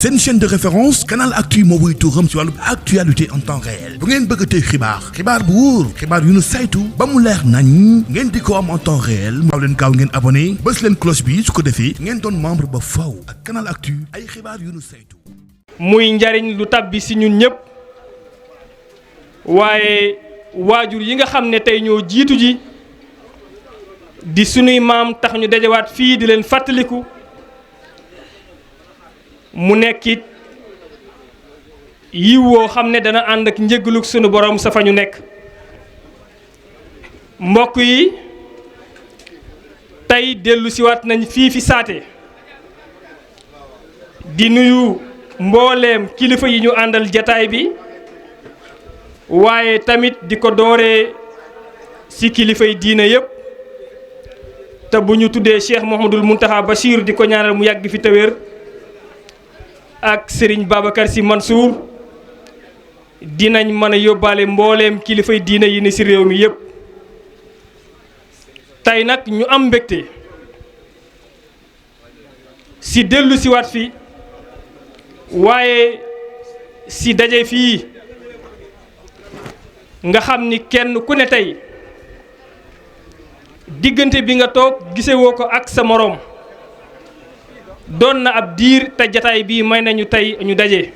seen chaîne de référence Canal Actu moo wuy turam ci wàllu actualité en temps réel bu ngeen bëgg tey xibaar bu wóor xibaar yu nu saytu ba mu leer nañ ngeen di ko am en temps réel maaw leen gaaw ngeen abonné bës leen cloche bi su ko defee ngeen doon membre ba faw ak Canal Actu ay xibaar yu nu saytu. muy njariñ lu tabbi ci ñun ñëpp waaye waajur yi nga xam ne tey ñoo jiitu ji di sunuy maam tax ñu dajawaat fii di leen fàttaliku mu nekkit yiw woo xam ne dana ànd ak njëggaluk sunu borom sa fa ñu nekk. mbokk yi tey dellu siwaat nañ fii fi saate di nuyu mbooleem kilifa yi ñu àndal jataay bi waaye tamit di ko dooree ci kilifay diine yépp te bu ñu tuddee Cheikh Mouhamadoul Mountakha Bachir di ko ñaanal mu yàgg fi te wér ak Serigne Babacar Sy Mansour dinañ mën a yóbbaale mbooleem kilifay diine yi ne ci réew mi yépp. tey nag ñu am mbégte ci dellu siwaat fi waaye ci daje fii nga xam ni kenn ku ne tey diggante bi nga toog gisewoo ko ak sa moroom doon na ab diir te jataay bii may nañu tey ñu daje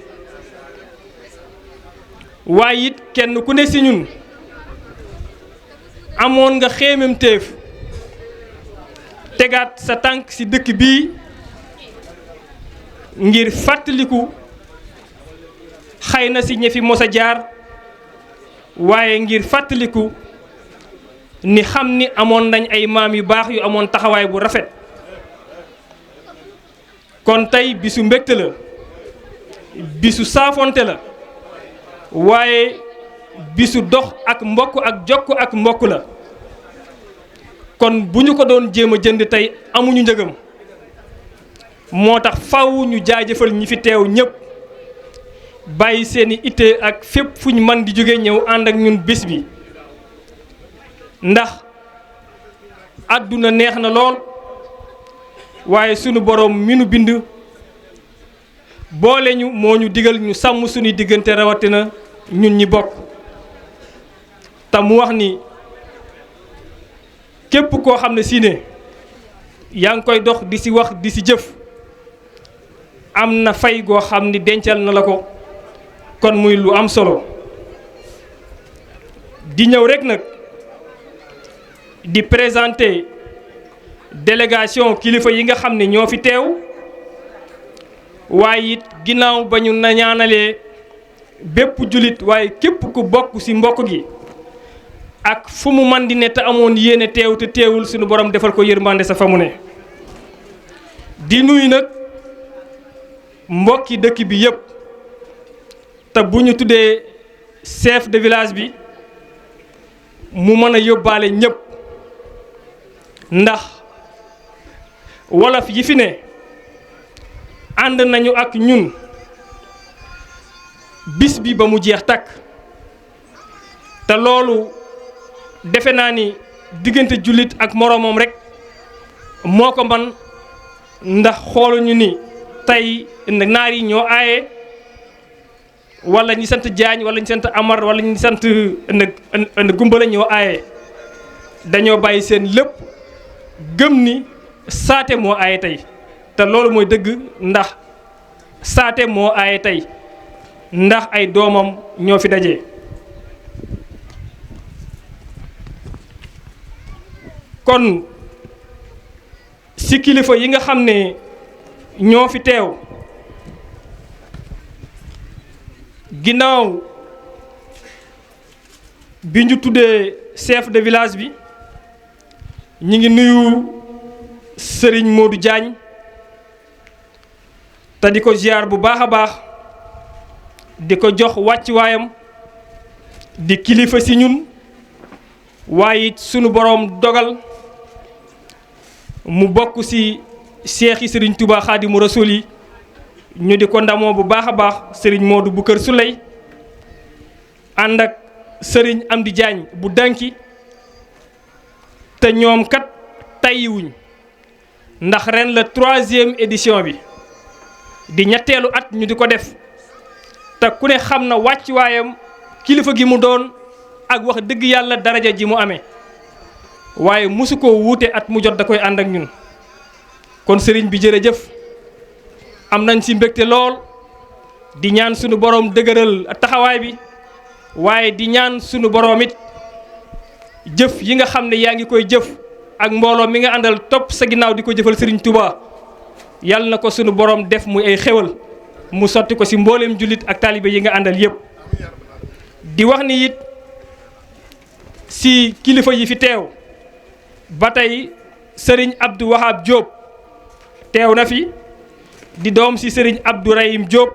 waaye it kenn ku ne ci ñun amoon nga xéememteef tegaat sa tànk ci dëkk bii ngir fàttaliku xëy na ci ñi fi mos a jaar waaye ngir fàttaliku ni xam ni amoon nañ ay maam yu baax yu amoon taxawaay bu rafet. kon tey bisu mbégte la bisu saafonte la waaye bisu dox ak mbokk ak jokk ak mbokk la. kon bu ñu ko doon jéem a jënd tey amuñu njëgam moo tax faw ñu jaajëfal ñi fi teew ñépp bàyyi seeni itte ak fépp fu ñu mën di jóge ñëw ànd ak ñun bés bi ndax àdduna neex na lool waaye sunu boroom mi nu bind boole ñu moo ñu digal ñu sàmm suñuy diggante rawatina ñun ñi bokk te mu wax ni képp koo xam ne si ne yaa ngi koy dox di ci wax di ci jëf am na fay goo xam ni dencal na la ko kon muy lu am solo di ñëw rekk nag di présenter délégation kilifa yi nga xam ne ñoo fi teew waaye it ginnaaw ba ñu na ñaanalee bépp jullit waaye képp ku bokk ci mbokk gi ak fu mu man di ne te amoon yéene teew te teewul suñu borom defal ko yërmande sa fa mu ne di nuyu nag mbokki dëkk bi yépp te bu ñu tuddee chef de village bi mu mën a yóbbaale ñépp ndax wolof yi fi ne ànd nañu ak ñun bis bi ba mu jeex takk te loolu defe naa ni diggante jullit ak moroomam rekk moo ko man ndax xooluñu ni tey naar yi ñoo aaye walla ñi sant Jaañ walla ñi sant Amar walla ñi sant Gumbala ñoo aaye dañoo bàyyi seen lépp gëm ni saate moo aaye tey te loolu mooy dëgg ndax saate moo aaye tey ndax ay doomam ñoo fi daje. kon ci kilifa yi nga xam ne ñoo fi teew ginnaaw bi ñu tuddee chef de village bi ñi ngi nuyu Serigne Modou Diagne te di ko ziar bu baax a baax di ko jox wàccuwaayam di kilifa ci ñun waaye it sunu boroom dogal mu bokk ci Cheikh yi Serigne Touba Xaadimu Rasuul yi ñu di ko ndamoo bu baax a baax Serigne Modou bu Kër Suley ànd ak Serigne Amdi Diagne bu Danki te ñoom kat tàyyiwuñ ndax ren la 3e édition bi di ñetteelu at ñu di ko def te ku ne xam na wàccuwaayam kilifa gi mu doon ak wax dëgg yàlla daraja ji mu amee waaye mosu koo wuute at mu jot da koy ànd ak ñun kon sëriñ bi jërëjëf am nañ ci mbégte lool di ñaan sunu borom dëgëral taxawaay bi waaye di ñaan sunu borom it jëf yi nga xam ne yaa ngi koy jëf ak mbooloo mi nga àndal topp sa ginnaaw di ko jëfal sëriñ Touba yàlla na ko sunu borom def muy ay xéwal mu sotti ko ci mbooleem jullit ak taalibe yi nga àndal yépp di wax ni it ci kilifa yi fi teew ba tey sëriñ Abdou Wahab Diop teew na fi di doom ci sëriñ Abdou Rahim Diop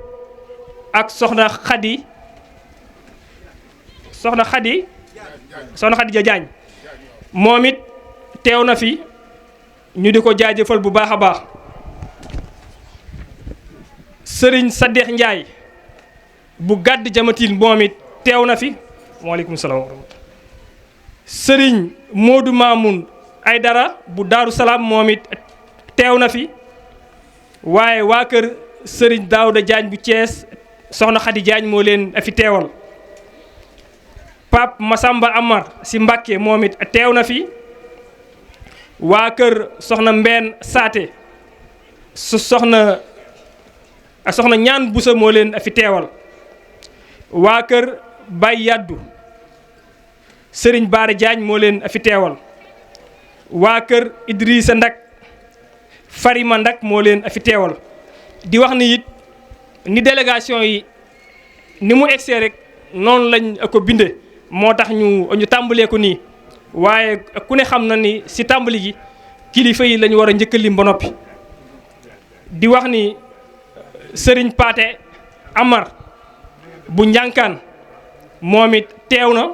ak soxna Khady Diagne moom it teew na fi ñu di ko jaajëfal bu baax a baax sëriñ Sadex Ndiaye bu gàdd jamatil moom it teew na fi waaleykum salaam wa rahmatulah sëriñ Modou Mamoun Aydara bu Daaru Salaam moom it teew na fi waaye waa kër sëriñ Daouda Diagne bu Thiès soxna Khady Diagne moo leen fi teewal Pape Massamba Amar si Mbàkke moom it teew na fi waa kër soxna Mbène Saate soxna ñaan busa moo leen fi teewal waa kër Baye Yaddu Sëriñ Baara Diagne moo leen fi teewal waa kër Idrissa Ndak Farima Ndak moo leen fi teewal di wax ni it ni délégation yi ni mu egsee rek noonu lañ ko binde moo tax ñu tàmbalee ko nii waaye ku ne xam na ni ci tàmbali gi kilifa yi lañu war a njëkk a lim ba noppi di wax ni sëriñ Paate Amar bu njànkaan moom it teew na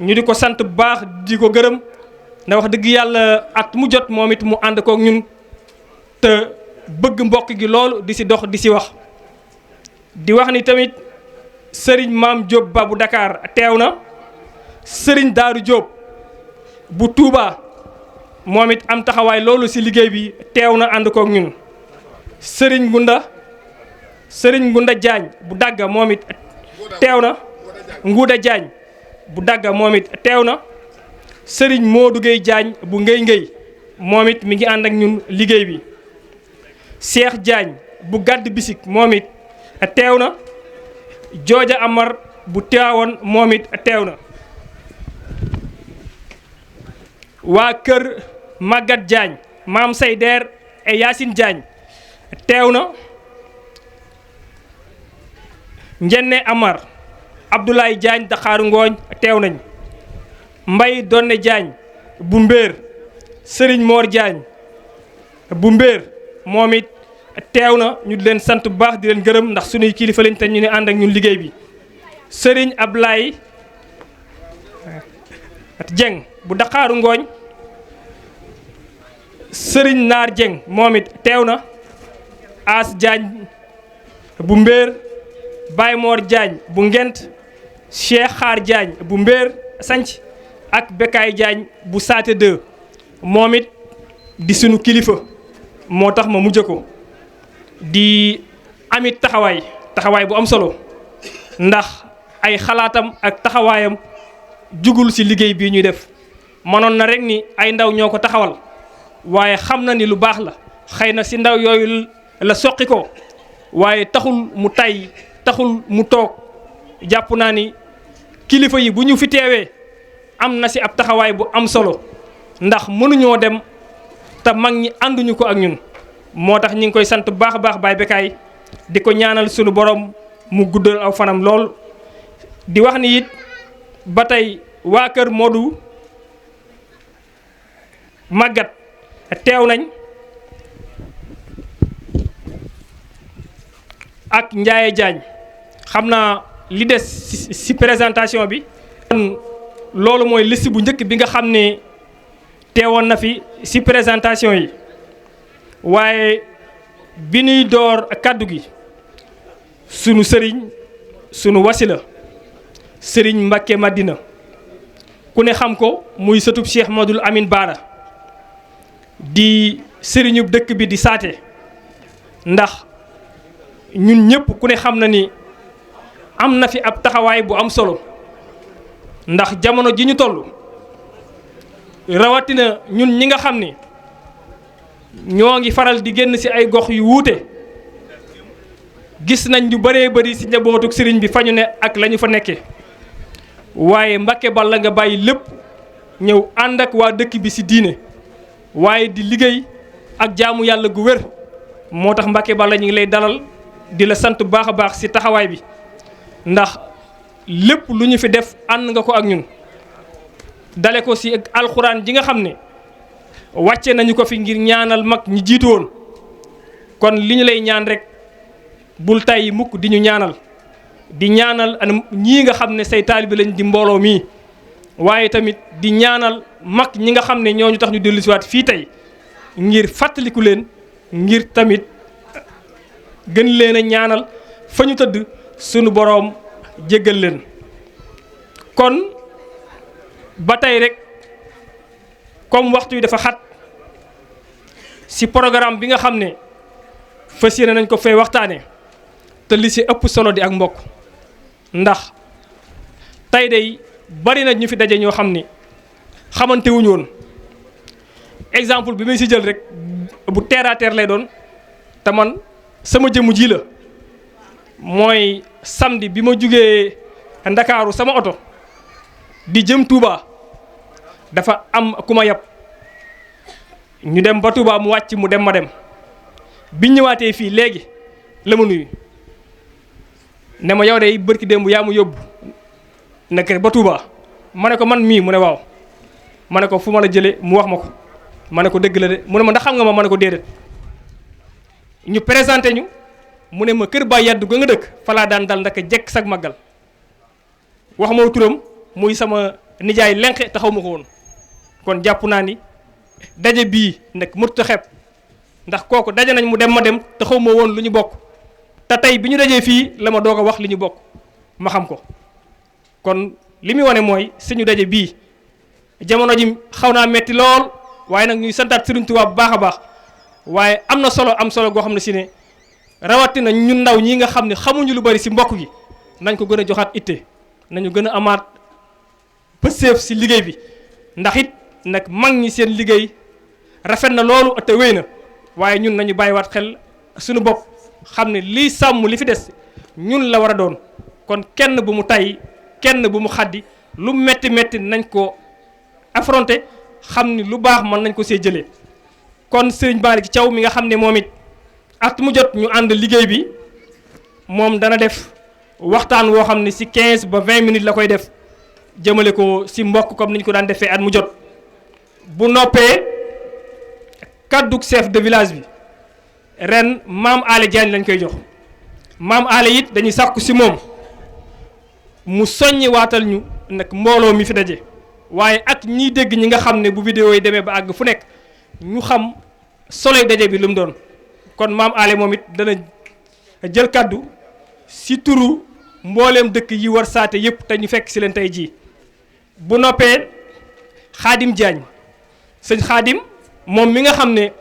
ñu di ko sant bu baax di ko gërëm ndax wax dëgg yàlla at mu jot moom it mu ànd kook ñun te bëgg mbokk gi loolu di ci dox di ci wax di wax ni tamit sëriñ Maam Diop ba bu Dakar teew na sëriñ Daaru Diop bu Touba moom it am taxawaay loolu ci liggéey bi teew na ànd kook ñun sëriñ Ngunda Diagne bu Dagga moom it teew na Nguuda Diagne bu Dagga moom it teew na sëriñ Modou Gueye Diagne bu Ngéy moom it mi ngi ànd ak ñun liggéey bi Cheikh Diagne bu Gàdd Bisik moom it teew na Jooja Amar bu Tiwaawoon moom it teew na waa kër Maguette Diagne Maam Sayder et Yacine Diagne teew na Njenne Amar Abdoulaye Diagne Daxaaru Ngooñ teew nañ Mbay Donne Diagne bu Mbéer Sëriñ Mor Diagne bu Mbéer moom it teew na ñu di leen sant bu baax di leen gërëm ndax sunuy kilifa lañ te ñu ne ànd ak ñun liggéey bi Sëriñ Ablaye Dieng bu Daxaaru Ngooñ Sëriñ Naar Dieng moom it teew na As Diagne bu Mbéer Baye Mor Diagne bu Ngent Cheikh Xaar Diagne bu Mbéer Sanc ak Bekaay Diagne bu Saate 2 moom it di sunu kilifa moo tax ma mujj ko di amit taxawaay bu am solo ndax ay xalaatam ak taxawaayam jugul ci liggéey bii ñuy def mënoon na rek ni ay ndaw ñoo ko taxawal waaye xam na ni lu baax la xëy na ci ndaw yooyu la soqi ko waaye taxul mu tay taxul mu toog jàpp naa ni kilifa yi bu ñu fi teewee am na ci ab taxawaay bu am solo ndax mënuñoo dem te mag ñi ànduñu ko ak ñun moo tax ñi ngi koy sant bu baax a baax Baye Bekaay di ko ñaanal sunu borom mu guddal aw fanam lool di wax ni it ba tey waa kër Modou Magat teew nañ ak Ndiaye Diagne xam naa li des ci présentation bi loolu mooy liste bu njëkk bi nga xam ne teewoon na fi ci présentation yi waaye bi ñuy door kàddu gi sunu sëriñ sunu wasila sëriñ Mbakke Madina ku ne xam ko muy sëtub Cheikh Madul Amin Baara di sëriñub dëkk bi di Saate ndax ñun ñëpp ku ne xam na ni am na fi ab taxawaay bu am solo ndax jamono ji ñu toll rawatina ñun ñi nga xam ni ñoo ngi faral di génn ci ay gox yu wuute gis nañ ñu bëree bëri ci njabootuk sëriñ bi fa ñu ne ak la ñu fa nekkee waaye Mbàkke Balla nga bàyyi lépp ñëw ànd ak waa dëkk bi ci diine waaye di liggéey ak jaamu yàlla gu wér moo tax Mbàkke Balla ñu ngi lay dalal di la sant bu baax a baax ci taxawaay bi ndax lépp lu ñu fi def ànd nga ko ak ñun dale ko ci alxuraan ji nga xam ne wàcce nañu ko fi ngir ñaanal mag ñi jiitu woon kon li ñu lay ñaan rek bul tàyyi mukk di ñu ñaanal di ñaanal ñii nga xam ne say taalibe lañ di mbooloo mii waaye tamit di ñaanal mag ñi nga xam ne ñoo ñu tax ñu dellusiwaat fii tey ngir fàttaliku leen ngir tamit gën leen a ñaanal fa ñu tëdd sunu boroom jéggal leen kon ba tey rek comme waxtu yi dafa xat ci programme bi nga xam ne fas yéene nañ ko fay waxtaane te li ci ëpp solo di ak mbokk ndax tey day bari na ñu fi daje ñoo xam ni xamante wuñu woon exemple bi may ci jël rek bu terre à terre lay doon te man sama jëmm ji la mooy samedi bi ma jugee Ndakaaru sama oto di jëm Touba dafa am ku ma yab ñu dem ba Touba mu wàcc mu dem ma dem bi ñëwaatee fii léegi la ma nuyu ne ma yow de bërki démb yaa mu yóbbu nekk ba Touba ma ne ko man mii mu ne waaw ma ne ko fu ma la jëlee mu wax ma ko ma ne ko dëgg la de mu ne ma ndax xam nga ma ne ko déedéet ñu présenté ñu mu ne ma kër Baay Yaddu ga nga dëkk falaa daan dal ndaka jekk sag màggal wax ma turam muy sama nijaay lenqe te xaw ma ko woon kon jàpp naa ni daje bii nekk mut a xeeb ndax kooku daje nañ mu dem ma dem te xaw ma woon lu ñu bokk te tey bi ñu dajee fii la ma doog a wax li ñu bokk ma xam ko kon li muy wane mooy suñu daje bii jamono ji xaw naa metti lool waaye nag ñuy santaat Sëriñ Tuubaa bu baax a baax waaye am na solo am solo goo xam ne si ne rawatina ñun ndaw ñi nga xam ne xamuñu lu bari si mbokk gi nañ ko gën a joxaat itte nañu gën a amaat pëseef si liggéey bi ndax it nag mag ñi seen liggéey rafet na loolu te wéy na waaye ñun nañu bàyyiwaat xel suñu bopp xam ne lii sàmm li fi des ñun la war a doon kon kenn bu mu tay kenn bu mu xaddi lu metti metti nañ ko affronter xam ni lu baax mën nañ ko see jëlee kon sëriñ Malick Thiaw mi nga xam ne moom it at mu jot ñu ànd liggéey bi moom dana def waxtaan woo xam ne ci 15 ba 20 minutes la koy def jëmale ko ci mbokk comme ni ñu ko daan defee at mu jot bu noppee kàddug chef de village bi ren maam Alé Diagne lañ koy jox maam Alé it dañuy sàkku ci moom mu soññi waatal ñu nag mbooloo mi fi daje waaye ak ñiy dégg ñi nga xam ne bu vidéo yi demee ba àgg fu nekk ñu xam soloy daje bi lu mu doon kon maam Alé moom it dana jël kàddu ci turu mbooleem dëkk yi war saate yëpp te ñu fekk ci leen tey jii bu noppee Xaadim Diagne sëñ Xaadim moom mi nga xam ne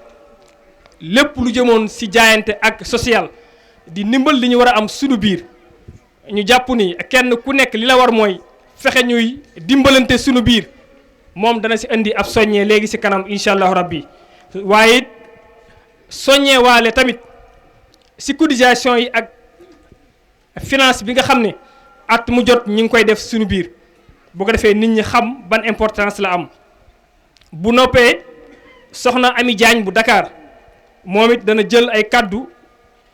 lépp lu jëmoon ci jaayante ak social di ndimbal li ñu war a am sunu biir ñu jàpp ni kenn ku nekk li la war mooy fexe ñuy dimbalante sunu biir moom dana ci indi ab soññee léegi ci kanam incha allahu rabbi waaye it soññee waale tamit ci cotisation yi ak finance bi nga xam ne at mu jot ñi ngi koy def sunu biir bu ko defee nit ñi xam ban importance la am bu noppee soxna Ami Diagne bu Dakar moom it dana jël ay kàddu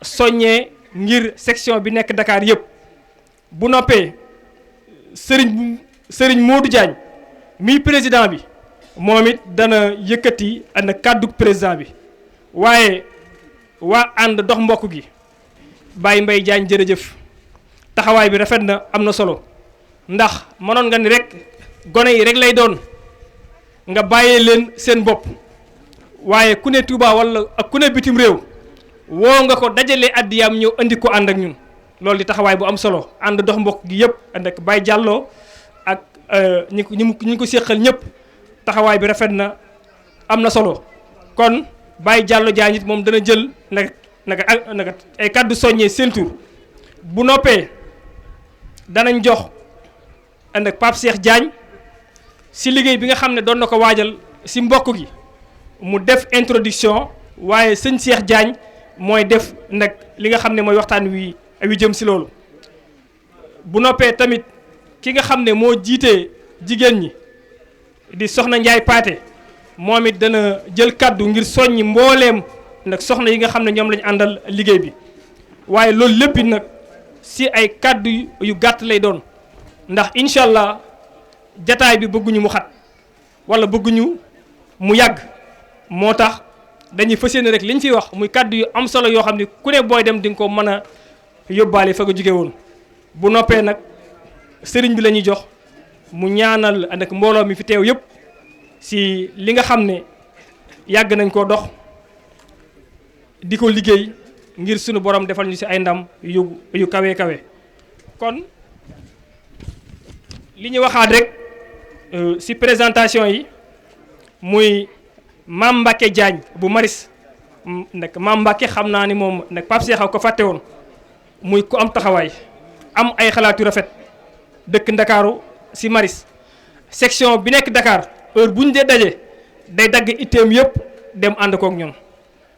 soññee ngir section bi nekk Dakar yëpp bu noppee sëriñ Modou Diagne mi président bi moom it dana yëkkati ana kàddu président bi waaye waa ànd dox mbokk gi Baye Mbaye Diagne jërëjëf taxawaay bi rafet na am na solo ndax mënoon nga ni rek gone yi rek lay doon nga bàyyee leen seen bopp waaye ku ne Touba wala ak ku ne bitim réew woo nga ko dajalee addiyaam ñëw andi ko ànd ak ñun loolu di taxawaay bu am solo ànd dox mbokk gi yëpp ànd ak Baye Diallo ak ñi ko séqal ñëpp taxawaay bi rafet na am na solo kon Baye Diallo Diagne it moom dana jël naka ay kaddu soññee seen tur bu noppee danañ jox ànd ak Pape Cheikh Diagne si liggéey bi nga xam ne doon na ko waajal si mbokk gi mu def introduction waaye sëñ Cheikh Diagne mooy def nag li nga xam ne mooy waxtaan wi jëm si loolu. bu noppee tamit ki nga xam ne moo jiitee jigéen ñi di soxna Njaay Paate moom it dana jël kaddu ngir soññi mbooleem nag soxna yi nga xam ne ñoom lañu àndal liggéey bi waaye loolu lépp nag si ay kaddu yu gàtt lay doon ndax incha allah jataay bi bëgguñu mu xat wala bëgguñu mu yàgg moo tax dañuy fas yéene rek liñ fiy wax muy kaddu yu am solo yoo xam ne ku ne booy dem di nga ko mën a yóbbaale fa nga jóge woon. bu noppee nag sëriñ bi la ñuy jox mu ñaanal nag mbooloo mi fi teew yëpp si li nga xam ne yàgg nañ koo dox di ko liggéey ngir sunu borom defal ñu si ay ndam yu kawe kawe. kon li ñu waxaat rek si présentation yi muy Mame Mbacke Diagne bu Maris nag Mame Mbacke xam naa ni moom nag Pape Cheikh ko fàtte woon muy ku am taxawaay. am ay xalaat yu rafet dëkk Ndakaaru si Maris section bi nekk Dakar heure bu ñu dee daje day dagg itteem yëpp dem ànd kook ñoom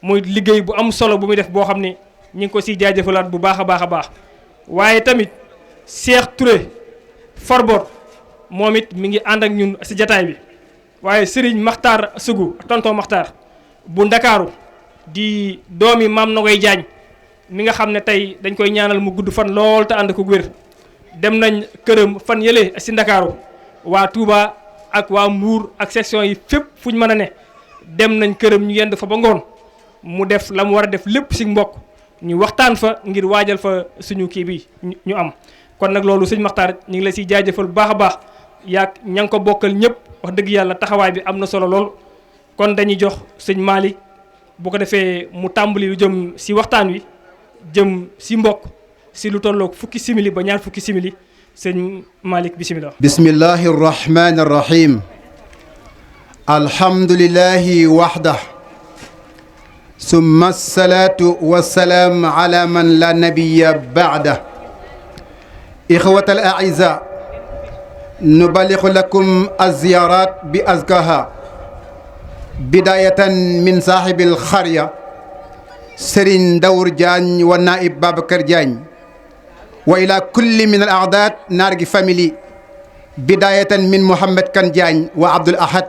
muy liggéey bu am solo bu muy def boo xam ne ñu ngi ko siy jaajëfalaat bu baax a baax a baax. waaye tamit Cheikh Touré Farbot moom it mi ngi ànd ak ñun si jataay bi waaye Serigne Makhtar Sougou tonton Makhtar bu Ndakaaru di doomi Maam Nogoy Diagne mi nga xam ne tey dañ koy ñaanal mu gudd fan lool te ànd ko wér dem nañ këram fan yële si Ndakaaru waa Touba ak waa Mbour ak section yi fépp fu ñu mën a ne dem nañ këram ñu yend fa ba ngoon mu def la mu war a def lépp si mbokk ñu waxtaan fa ngir waajal fa suñu kii bi ñu am. kon nag loolu sëñ Makhtar ñu ngi la siy jaajëfal bu baax a baax yaag ña ngi ko bokkal ñëpp wax dëgg yàlla taxawaay bi am na solo lool. kon dañuy jox sëñ Malick bu ko defee mu tàmbali lu jëm si waxtaan wi. jëm si mbokk si lu tolloog fukki simili ba ñaar fukki simili sëñ Malick bisimilah. bismillahi arrahmani arrahim alhamdulillahi waxdah summa assalatu wassalaam ala man la nabiya baada ixwat al aiza nubalixu lakum alziyarat bi azkaha bidayatan min saaxibi alxarya Serigne Daour Diagne wa naib Babacar Diagne wa ila kulli min al a'dad nargi family bidayatan min Mohamed Kane Diagne wa Abdoul Ahad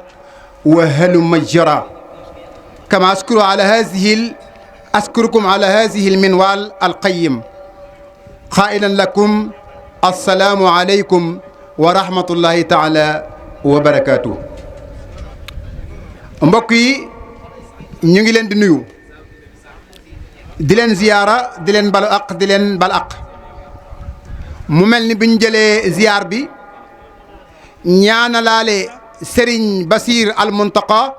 wa halumma jara kama askurukum ala hadhihi al minwal al qayyim qailan lakum assalamu alaykum wa rahmatullahi ta'ala wa barakatuh. mbokk yi ñu ngi leen di nuyu di leen ziyaara di leen balu aq di leen bal aq mu mel ni bu ñu jëlee ziyaar bi ñaanalaale Serigne Bassir al Muntaqa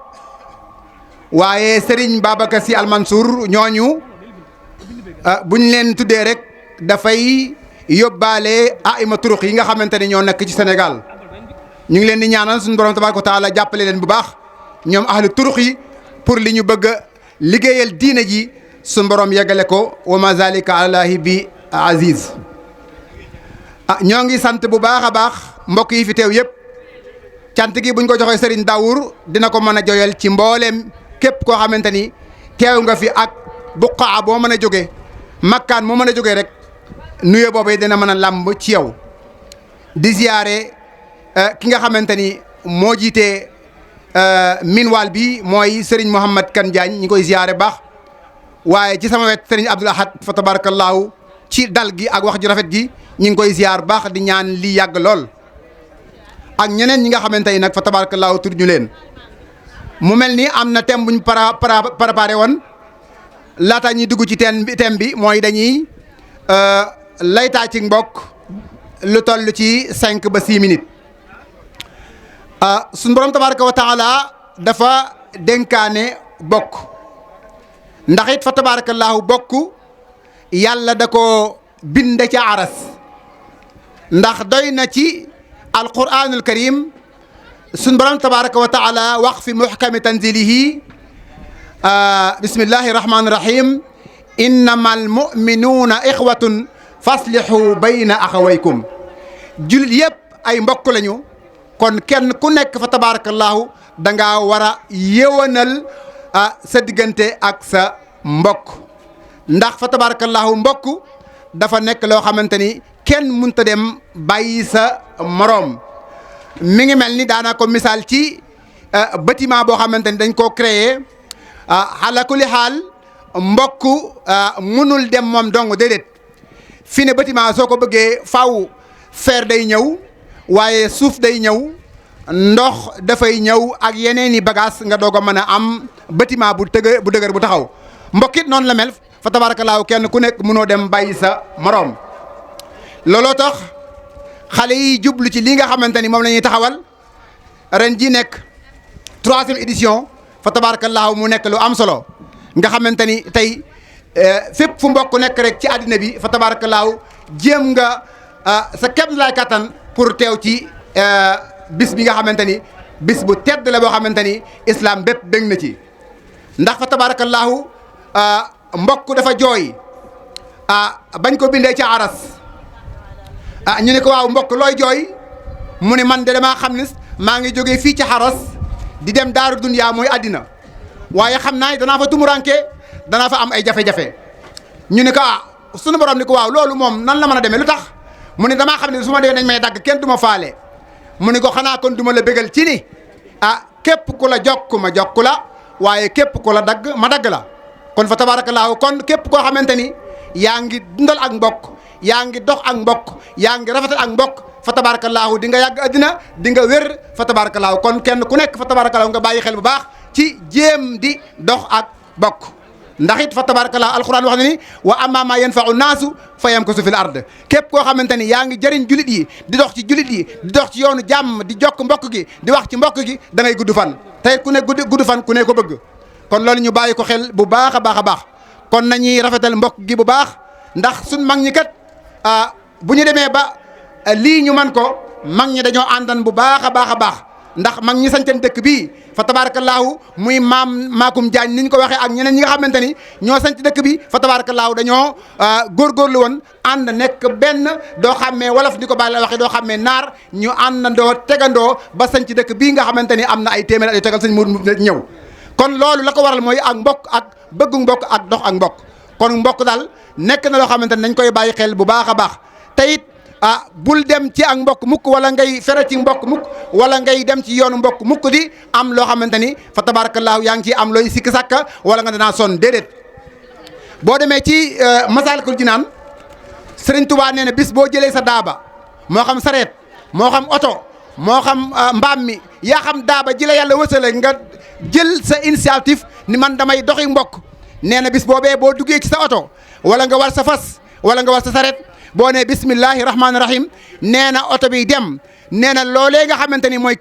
waaye Serigne Babacar Sy al Mansour ñooñu bu ñu leen tuddee rek dafay yóbbaale aima turuq yi nga xamante ne ñoo nekk ci Sénégal ñu ngi leen di ñaanal suñu borom tabaaraka wa taala jàppale leen bu baax ñoom ahlu turuq yi pour li ñu bëgg a liggéeyal diine ji suñu borom yeggale ko wa ma zalika alallahi bi aziz. ñoo ngi sant bu baax a baax mbokk yi fi teew yëpp cant gi buñ ko joxee Serigne Daour dina ko mën a joyal ci mbooleem képp koo xamante ni teew nga fi ak buqaa boo mën a jógee makkaan moo mën a jógee rek nuyoo boobee dina mën a làmb ci yow. di ziyaare ki nga xamante ni moo jiitee minwal bi mooy Serigne Mohamed Kane Diagne ñi koy ziyaare baax waaye ci sama wet Serigne Abdoul Ahad fa tabarakallahu ci dal gi ak wax ju rafet gi ñi ngi koy ziyaar baax di ñaan lii yàgg lool ak ñeneen ñi nga xamante ni nag fa tabarakallahu tur ñu leen. mu mel ni am na thème buñ préparé woon laata ñuy dugg ci thème bi mooy dañuy laytaa ci mbokk lu toll ci 5 ba 6 minutes. suñu borom tabaraka wa taala dafa dénkaane bokk ndax it fa tabarakallahu bokk yàlla da ko bind ca aras ndax doy na ci alquranul karim suñu borom tabaraka wa taala wax fi muhkami tanzilihi bismillahi rahmani rahim innamal mu'minuuna ixwatun faslihu bayna axawaykum jullit yëpp ay mbokk lañu kon kenn ku nekk fa tabaarakallaahu da ngaa war a yéwanal sa diggante ak sa mbokk ndax fa tabaarakallaahu mbokk dafa nekk loo xamante ni kenn mënta dem bàyyi sa moroom mi ngi mel ni daanaa ko misaal ci bâtiment boo xamante ni dañ koo créé ala kulli xaal mbokk mënul dem moom dong déedéet fi ne bâtiment soo ko bëggee faw fer day ñëw waaye suuf day ñëw ndox dafay ñëw ak yeneeni bagage nga doog a mën a am bâtiment bu dëgër bu taxaw mbokkit noonu la mel fa tabaarakallaahu kenn ku nekk mënoo dem bàyyi sa moroom looloo tax xale yi jublu ci li nga xamante ni moom la ñuy taxawal ren ji nekk 3e édition fa tabaarakallaahu mu nekk lu am solo nga xamante ni tey fépp fu mbokk nekk rek ci àddina bi fa tabaarakallaahu jéem nga sa kéem laay kattan pour teew ci bis bi nga xamante ni bis bu tedd la boo xamante ni islam bépp bég na ci ndax fa tabaarakallaahu mbokk dafa jooy bañ ko bindee ca aras ñu ne ko waaw mbokk looy jooy mu ne man de damaa xam ne maa ngi jógee fii ci xaras di dem daaru duniyaa mooy àddina waaye xam naa danaa fa tumuranke danaa fa am ay jafe-jafe ñu ne ko sunu borom ni ko waaw loolu moom nan la mën a demee lu tax mu ne damaa xam ne su ma demee dañ may dagg kenn du ma faale mu ne ko xanaa kon du ma la bégal ci ni képp ku la jokk ma jokk la waaye képp ku la dagg ma dagg la kon fa tabaarakallaahu kon képp koo xamante ni yaa ngi dundal ak mbokk yaa ngi dox ak mbokk yaa ngi rafetal ak mbokk fa tabaarakallaahu di nga yàgg addina di nga wér fa tabaarakallaahu kon kenn ku nekk fa tabaarakallaahu nga bàyyi xel bu baax ci jéem di dox ak bokk ndax it fa tabaarakallaahu alquran wax na ni wa amma ma yanfa'u naasu fa yamkusu fil ard képp koo xamante ni yaa ngi jëriñ julit yi di dox ci julit yi di dox ci yoonu jàmm di jokk mbokk gi di wax ci mbokk gi da ngay gudd fan tey ku ne gudd fan ku ne ko bëgg kon loolu ñu bàyyi ko xel bu baax a baax a baax kon nañuy rafetal mbokk gi bu baax ndax suñ mag ñi kat bu ñu demee ba lii ñu man ko mag ñi dañoo àndan bu baax a baax a baax ndax mag ñi sañcan dëkk bii fa tabaarakallaahu muy maam Makum Jaañ ni ñu ko waxee ak ñeneen ñi nga xamante ni ñoo sañc dëkk bi fa tabaarakallaahu dañoo góorgóorlu woon ànd nekk benn doo xàmmee wolof ni ko bàyyi la waxee doo xàmmee naar ñu àndandoo tegandoo ba sañc dëkk bii nga xamante ni am na ay téeméer at yu tegal sëñ mu ñëw kon loolu la ko waral mooy ak mbokk ak bëggu mbokk ak dox ak mbokk kon mbokk daal nekk na loo xamante ni dañ koy bàyyi xel bu baax a baax te it bul dem ci ak mbokk mukk wala ngay fere ci mbokk mukk wala ngay dem ci yoonu mbokk mukk di am loo xamante ni fa tabaarakallaahu yaa ngi ciy am looy sikki sàkka wala nga danaa sonn déedéet boo demee ci Masaalikul Jinaan Sëriñ Tuubaa nee na bis boo jëlee sa daaba moo xam sareet moo xam oto moo xam mbaam mi yaa xam daaba ji la yàlla wësale nga jël sa initiative ni man damay doxi mbokk nee na bis boobee boo duggee ci sa oto wala nga war sa fas wala nga war sa sareet boo nee bismillahi rahmaani rahim nee na oto bi dem nee na loolee nga xamante ni mooy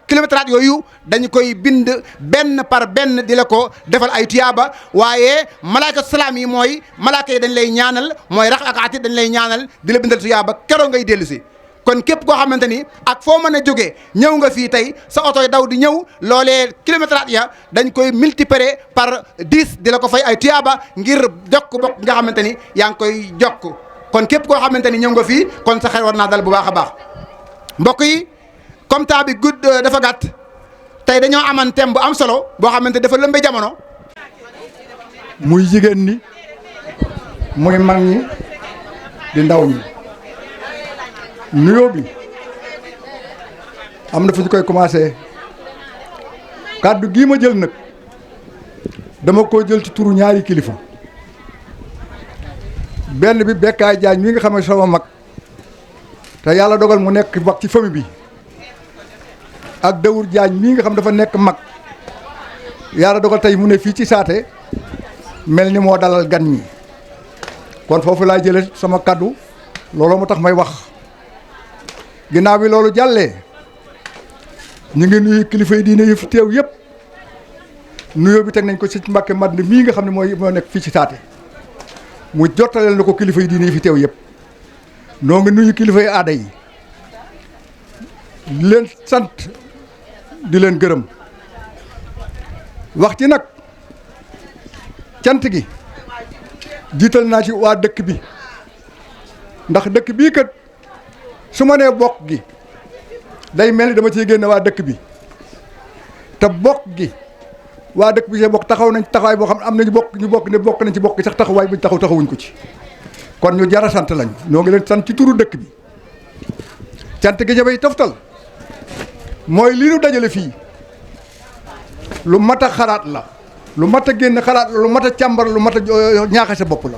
kilométrage yooyu dañu koy bind benn par benn di la ko defal ay tuyaaba waaye malaakatu salaam yi mooy malaaka yi dañ lay ñaanal mooy rax ak atit dañ lay ñaanal di la bindal tuyaaba keroo ngay dellu si kon képp koo xamante ni ak foo mën a jógee ñëw nga fii tey sa oto yi daw di ñëw loolee kilométrage ya dañ koy multiplier par 10 di la ko fay ay tuyaaba ngir jokk bokk nga xamante ni yaa ngi koy jokk kon képp koo xamante ni ñëw nga fii kon sa xel war naa dal bu baax a baax mbokk yi comme temps bi gudd dafa gàtt tey dañoo aman thème bu am solo boo xamante dafa lëmbe jamono. muy jigéen ñi muy mag ñi di ndaw ñi nuyoo bi am na fu ñu koy commencé kàddu gii ma jël nag dama ko jël ci turu ñaari kilifa benn bi Bekkaay Jaañ mi nga xam ne sama mag te yàlla dogal mu nekk wax ci famille bi ak Dawur Jaañ mii nga xam dafa nekk mag yàlla dogal tey mu ne fii ci saate mel ni moo dalal gan ñi kon foofu laa jële sama kaddu looloo moo tax may wax ginnaaw bi loolu jàllee ñu ngi nuyu kilifa yi diine yi fi teew yëpp nuyoo bi teg nañ ko ci Mbàkke Madina mii nga xam ne moo nekk fii ci saate mu jottaleel na ko kilifa yi diine yi fi teew yëpp noo ngi nuyu kilifa yi aada yi di leen sant di leen gërëm wax ci nag cant gi jiital naa ci waa dëkk bi ndax dëkk bii kat su ma nee bokk gi day mel ni dama ciy génne waa dëkk bi te bokk gi waa dëkk bi see bokk taxaw nañ taxawaay boo xam ne am nañu bokk nañ ci bokk gi sax taxawaay buñ taxawuñ ko ci kon ñu jara sant lañ ñoo ngi leen sant ci turu dëkk bi cant gi jabay toftal mooy li ñu dajale fii lu mat a xalaat la lu mat a génn xalaat la lu mat a càmbar lu mat a ñaaxa sa bopp la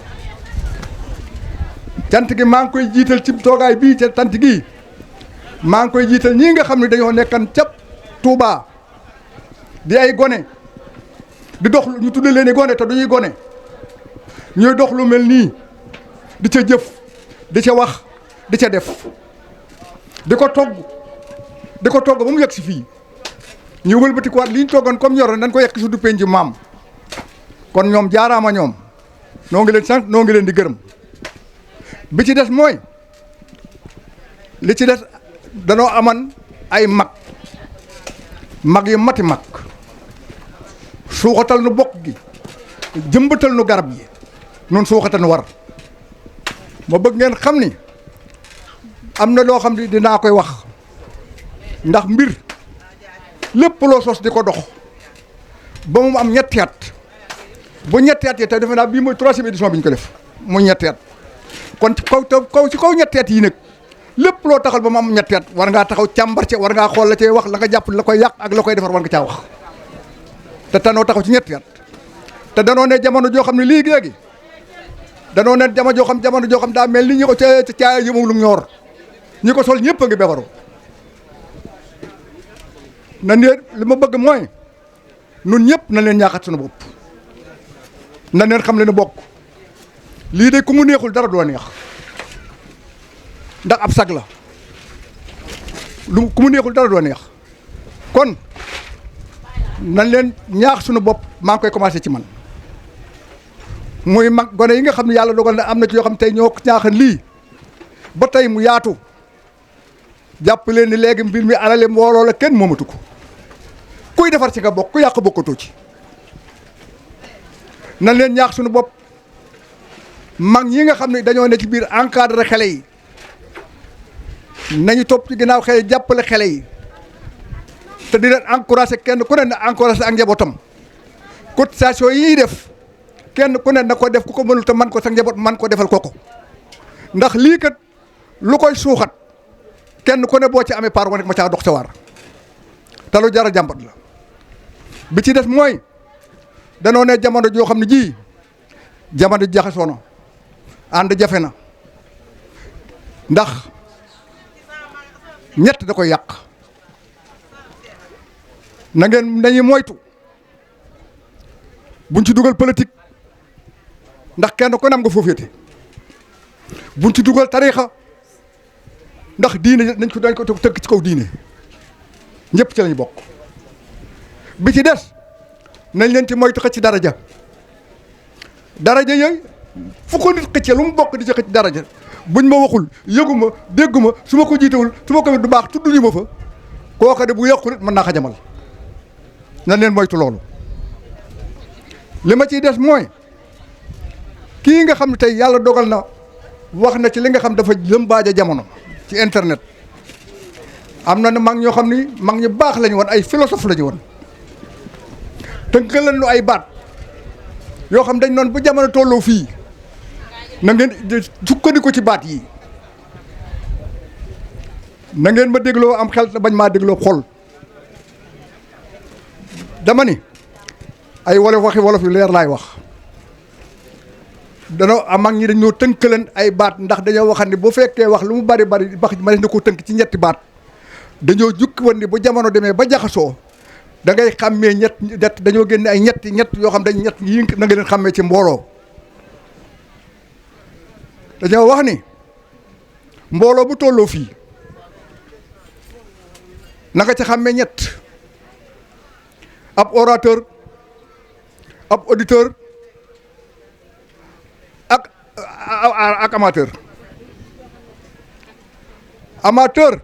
cant gi maa ngi koy jiital ci toogaay bii ca cant gi maa ngi koy jiital ñii nga xam ne dañoo nekkan ca Touba di ay gone di dox ñu tudde leen gone te duñuy gone ñuy dox lu mel nii di ca jëf di ca wax di ca def di ko togg ba mu yegg si fii ñu wëlbati ko waat li ñu toggoon comme ñor nañ ko yekk su du penc maam kon ñoom jaaraama ñoom noo ngi leen sant noo ngi leen di gërëm bi ci des mooy li ci des danoo aman ay mag yu mati mag suuxatal nu bokk gi jëmbatal nu garab yi nun suuxatal nu war ma bëgg ngeen xam ni am na loo xam ne dinaa koy wax ndax mbir lépp loo sos di ko dox ba mu am ñetti at bu ñetti at yi te defe naa bii mooy 3e édition bi ñu ko def mu ñetti at kon ci kaw ñetti at yi nag lépp loo taxal ba mu am ñetti at war ngaa taxaw càmbar ca war ngaa xool la cay wax la nga jàpp la koy yàq ak la koy defar war nga caa wax te tanoo taxaw ci ñetti at te danoo ne jamono joo xam ne léegi danoo ne jamono joo xam daa mel ni ñi ko ca caaya yëmam lu ñoor ñi ko sol ñëpp a ngi bebaru na ne li ma bëgg mooy nun ñëpp na leen ñaaxat suñu bopp na leen xam leen bokk lii de ku mu neexul dara doo neex ndax ab sag la lu ku mu neexul dara doo neex kon nañ leen ñaax suñu bopp maa ngi koy commencé ci man muy mag gone yi nga xam ne yàlla dogal na am na ci yoo xam tey ñoo ñaaxan lii ba tey mu yaatu jàpp leen ni léegi mbir mi alale mbooloo la kenn moomatu ko kuy defar ci nga bokk ku yàq bokkatoo ci nañ leen ñaax suñu bopp mag ñi nga xam ne dañoo ne ci biir encadré xale yi nañu topp ci ginnaaw xale yi jàppale xale yi te di leen encouragé kenn ku ne na encouragé ak njabootam cotisation yi ñuy def kenn ku ne na ko def ku ko mënul te man ko sa njaboot man ko defal ko ndax lii kat lu koy suuxat kenn ku ne boo ci amee paar rek ma caa dox sa war te lu jar a jàmbat la bi ci des mooy danoo ne jamono joo xam ne ji jamono jaxasoo na ànd jafe na ndax ñett da koy yàq na ngeen nañu moytu buñ ci dugal politique ndax kenn ku ne am nga foofeete buñ ci dugal tariixa ndax diine dañ ko tënk ci kaw diine ñëpp ci lañ bokk bi ci des nañ leen ci moytu xëcc daraja yooyu fu ko nit xëccee lu mu bokk di ci xëcc daraja buñ ma waxul yëguma dégguma su ma ko jiitewul su ma ko du baax tudduñu ma fa kooka de bu yàqu nit mën naa xajamal nañ leen moytu loolu li ma ciy des mooy kii nga xam ne tey yàlla dogal na wax na ci li nga xam dafa lëmbaaja jamono ci internet am na ne mag ñoo xam ni mag ñu baax lañu woon ay philosophe lañu woon tënkal nu ay baat yoo xam dañ noon bu jamono tolloo fii na ngeen sukkandiku ci baat yi na ngeen ma dégloo am xel te bañ maa dégloo xol dama ni ay waxi wolof yu leer laay wax danoo am mag ñi dañoo tënkaleen ay baat ndax dañoo waxan ni bu fekkee wax lu mu bari wax ma ne ko tënk ci ñetti baat dañoo jukki woon ni bu jamono demee ba jaxasoo da ngay xàmmee ñett dañoo génne ay ñett yoo xam dañ ñett yi na nga leen xàmmee ci mbooloo dañoo wax ni mbooloo bu tolloo fii na nga ci xàmmee ñett ab orateur ab auditeur ak amateur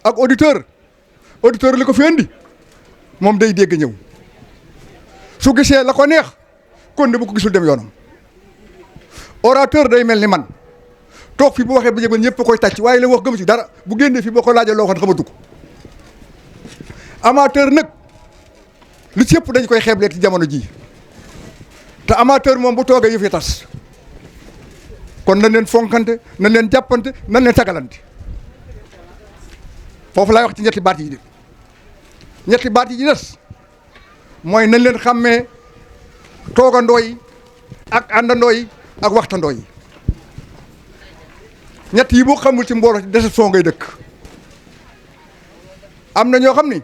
ak auditeur li ko fi indi moom day dégg ñëw su gisee la ko neex kon de bu ko gisul dem yoonam orateur day mel ni man toog fi bu waxee ba jëmale ñëpp koy tàcc waaye la wax gëm ci dara bu génnee fi boo ko laajee loo xam ne xamatu ko amateur nag lu ci yëpp dañ koy xeeblee ci jamono jii te amateur moom bu toogee yëf yi tas kon nañ leen fonkante nañ leen jàppante nañ leen sagalante foofu laay wax ci ñetti baat yi de ñetti baat yi ci des mooy nañ leen xàmmee toogandoo yi ak àndandoo yi ak waxtandoo yi ñett yi boo xamul ci mbooloo ci déception ngay dëkk am na ñoo xam ni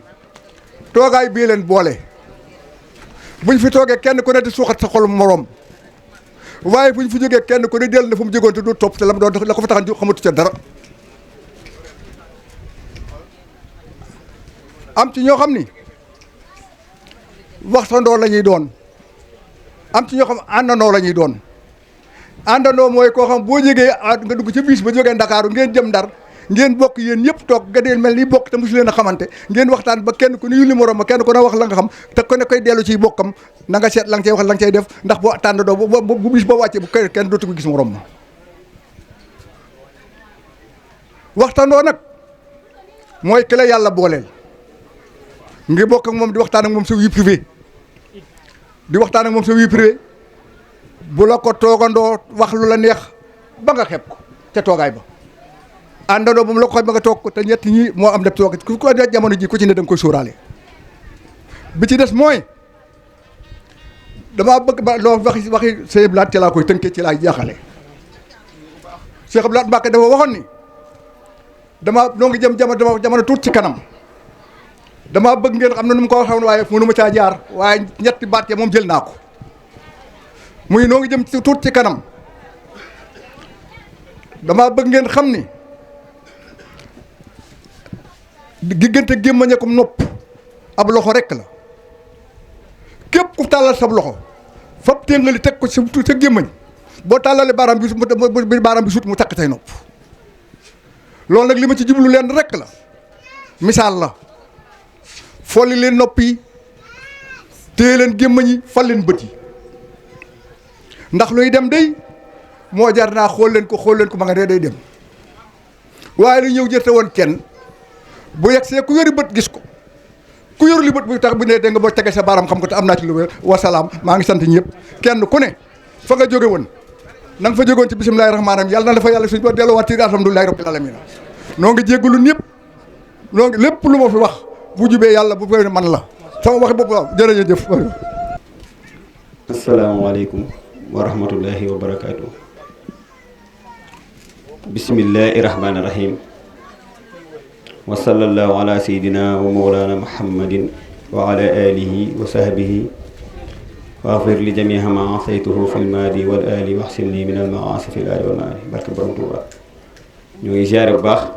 toogaay bii leen boole buñ fi toogee kenn ku ne di suuxat sa xol moroom waaye buñ fi jógee kenn ku ne dellu na fu mu jógoon te du topp te lam doon la ko fa taxan xamatu ca dara am ci ñoo xam ni waxtandoo la ñuy doon am ci ñoo xam àndandoo la ñuy doon àndandoo mooy koo xam boo jógee nga dugg ca biis ba jógee Ndakaaru ngeen jëm Ndar ngeen bokk yéen ñëpp toog nga deel mel ni bokk te mosu leen a xamante ngeen waxtaan ba kenn ku ne yulli morom ma kenn ku ne wax la nga xam te ku ne koy dellu ciy bokkam na nga seet la nga cay wax la nga cay def ndax boo tàndandoo bu bis boo wàccee bu kenn dootu ko gis morom ma waxtaandoo nag mooy ki la yàlla booleel ngi bokk ak moom di waxtaan ak moom sa vie privée di waxtaan ak moom sa vie privée bu la ko toogandoo wax lu la neex ba nga xeeb ko ca toogaay ba àndandoo moom la ko xeeb ba nga toog ko te ñett ñi moo am def toog ku ko def jamono ji ku ci ne da nga koy sóoraale bi ci des mooy damaa bëgg ba loo waxi Cheikh Abdou Lahad ci laa koy tënkee ci laay jaaxale Cheikh Abdou Lahad Mbacké dafa waxoon ni noo ngi jëm jamono tuut ci kanam damaa bëgg ngeen xam ne nu mu ko waxoon waaye mënu ma caa jaar waaye ñetti baat ya moom jël naa ko muy noo ngi jëm ci tuut ci kanam damaa bëgg ngeen xam ni diggante gémmañ ak nopp ab loxo rek la képp ku tàllal sab loxo fab téngali teg ko sa gémmañ boo tàllalee baaraam bi sut mu takk say nopp loolu nag li ma ci jublu leen rek la misaal la folli leen nopp yi téye leen gémmañ yi fal leen bët yi ndax luy dem day moo jar naa xool leen ko ma nga dee day dem waaye lu ñëw jërte woon kenn bu yegg see ku yori bët gis ko ku yor li bët bu tax bu ne da nga boo tege sa baaraam xam ko te am naa ci lu wér wasalaam maa ngi sant ñëpp kenn ku ne fa nga jóge woon na nga fa jóge woon ci bisimilahi rahmaani rahim yàlla na dafa yàlla suñu ba delluwaat ci alhamdulilahi rabbil alamin noo ngi jéggalu ñëpp noo ngi lépp lu ma fi wax bu jubee yàlla bu fay man la sama waxi bopp waaw jërëjëf. asalaamaaleykum wa rahmatullahi wa barakaatu. bismillahi rahmaani rahim. wa sallallahu ala sayyidina wa mawlana muhammadin wa ala alihi wa sahbihi wa afir li jamiha ma asaytuhu fil maadi wal ali waxsimni min al maasi fil ali wal maali barke borom Tuuba ñoo ngi ziare bu baax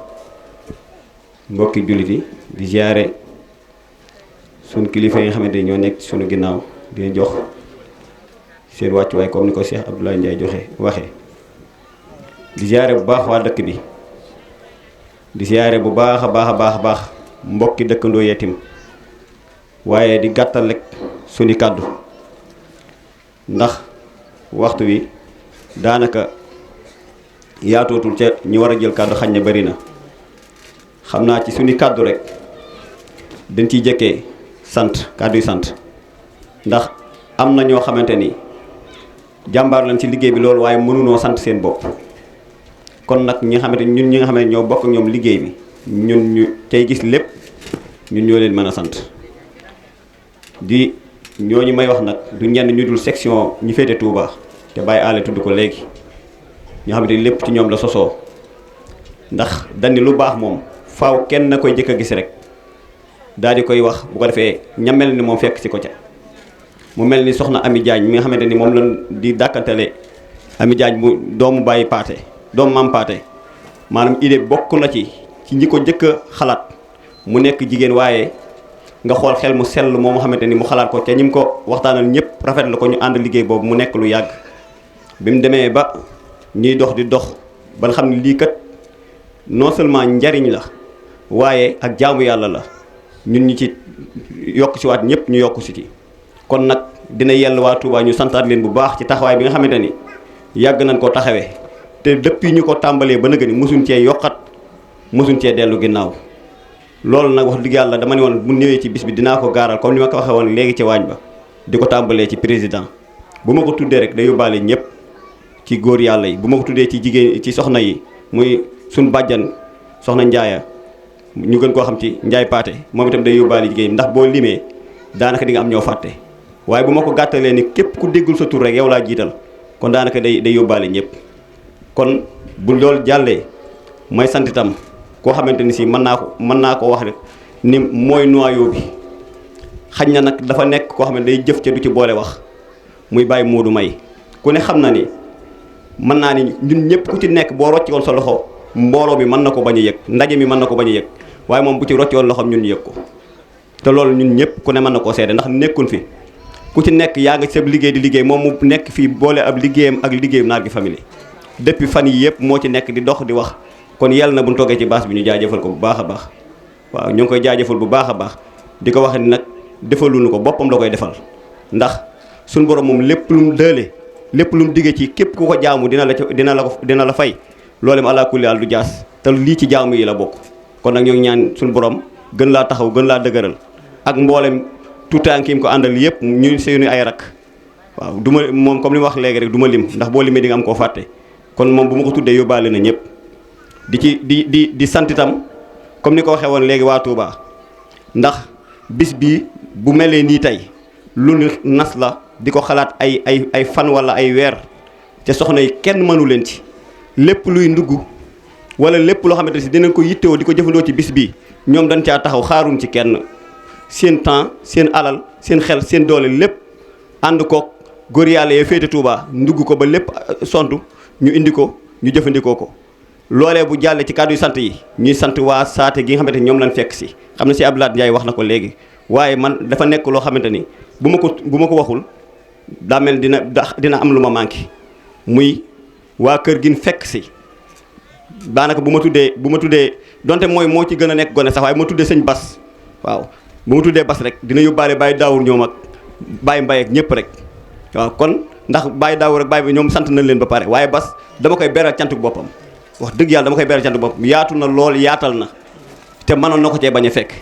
mbokki jullit yi di ziare sunu kilifa yi nga xamante ni ñoo nekk sunu ginnaaw di leen jox seen wàccuwaay comme ni ko Cheikh Abdoulaye Ndiaye waxee di ziare bu baax waa dëkk bi di ziare bu baax a baax mbokki dëkkandoo yetim waaye di gàttal rek sunu kàddu ndax waxtu wi daanaka yaatootul ca ñi war a jël kàddu xañ na bari na xam naa ci sunu kàddu rek dañ ciy jëkkee sant kàddu yi sant ndax am na ñoo xamante ni jàmbaar lañ ci liggéey bi loolu waaye mënunoo sant seen bopp kon nag ñi nga xamante ñun ñi nga xamante ñoo bokk ñoom liggéey bi ñun ñu tey gis lépp ñun ñoo leen mën a sant di ñooñu may wax nag du ñenn ñu dul section ñu féete Touba te bàyyi àll tudd ko léegi ñoo xamante ni lépp ci ñoom la sosoo ndax dani lu baax moom faaw kenn na koy jëkk a gis rek daal di koy wax bu ko defee ñamel ni moom fekk si ko ca mu mel ni soxna Ami Diagne mi nga xamante ni moom lañ di dàkkantale Ami Diagne mu doomu bàyyi paate doomu maam paate maanaam idée bokk na ci ñi ko njëkk a xalaat mu nekk jigéen waaye nga xool xel mu sell moom mu xamante ni mu xalaat ko ca ñi mu ko waxtaanal ñëpp rafet la ko ñu ànd liggéey boobu mu nekk lu yàgg bi mu demee ba ñuy dox di dox ba nga xam ne lii kat non seulement njariñ la waaye ak jaamu yàlla la ñun ñi ci yokk si waat ñëpp ñu yokk si ci kon nag dina yell waa Touba ñu santaat leen bu baax ci taxawaay bi nga xamante ni yàgg nañ ko taxawee te depuis ñu ko tàmbalee ba nëgë ni mosuñ cee yokkat mosuñ cee dellu ginnaaw loolu nag wax dëgg yàlla dama ne woon bu ñëwee ci bis bi dinaa ko gaaral comme ni ma ko waxee woon léegi ci waañ ba di ko tàmbalee ci président bu ma ko tuddee rek day yóbbaale ñëpp ci góor yàlla yi bu ma ko tuddee ci jigéen ci soxna yi muy suñ bàjjan soxna Njaaya ñu gën koo xam ci Njaay Paate moom itam day yóbbaale jigéen ndax boo limee daanaka di nga am ñoo fàtte waaye bu ma ko gàttalee ni képp ku déggul sa tur rek yow laa jiital kon daanaka day yóbbaale ñëpp kon bu loolu jàllee may sant itam koo xamante ni si mën naa ko wax rek ni mooy noyau bi xañ na nag dafa nekk koo xam ne day jëf ca du ci boole wax muy Baye Modou May ku ne xam na ni mën naa ni ñun ñëpp ku ci nekk boo rocci woon sa loxo mbooloo mi mën na ko bañ a yëg ndaje mi mën na ko bañ a yëg waaye moom bu ci rocci woon loxoom ñun yëg ko te loolu ñun ñëpp ku ne mën na koo seede ndax nekkun fi ku ci nekk yaa nga sa liggéey di liggéey moom mu nekk fii boole ab liggéeyam ak liggéeyam Nargui Family depuis fan yi yëpp moo ci nekk di dox di wax kon yàlla na bu ñu toogee ci baas bi ñu jaajëfal ko bu baax a baax waaw ñu ngi koy jaajëfal bu baax a baax di ko wax ni nag defaluñu ko boppam la koy defal ndax suñu borom moom lépp lu mu dële lépp lu mu diggee ci képp ku ko jaamu dina la fay loolu ma alaa kulli haal du jaas te lii ci jaamu yi la bokk kon nag ñoo ngi ñaan suñu borom gën laa taxaw gën laa dëgëral ak mboolem tuutaanki mu ko àndal yëpp ñu seeni ay rak waaw du ma moom comme li ma wax léegi rek du ma lim ndax boo limee di nga am koo fàtte kon moom bu ma ko tuddee yóbbaale na ñëpp di sant itam comme ni ko waxee woon léegi waa Touba ndax bis bi bu melee nii tey lu ñu nas la di ko xalaat ay fan wala ay weer te soxna yi kenn mënu leen ci lépp luy ndugg wala lépp loo xamante ne si dinañ ko yittewoo di ko jëfandoo ci bis bi ñoom dañ caa taxaw xaaruñ ci kenn seen temps seen alal seen xel seen doole lépp ànd koog góor yàlla yee féete Touba ndugg ko ba lépp sontu ñu indi ko ñu jëfandikoo ko loolee bu jàllee ci kàddu yu sant yi ñuy sant waa saate gi nga xamante ni ñoom lañ fekk si xam na si Abdoulaye Ndiaye wax na ko léegi waaye man dafa nekk loo xamante ni bu ma ko waxul daa mel dina am lu ma manqué muy waa kër gi fekk si daanaka bu ma tuddee donte mooy moo ci gën a nekk gone sax waaye bu ma tuddee sëñ Bas waaw bu ma tuddee Bas rek dina yóbbaale Baye Daawur ñoom ak Baye Mbaye ak ñëpp rek waaw kon ndax Baye Daawur ak Baye ñoom sant nañ leen ba pare waaye Bas dama koy beral cantuk boppam wax dëgg yàlla dama koy beral cantuk boppam yaatu na lool yaatal na te mënoon na ko cee bañ a fekk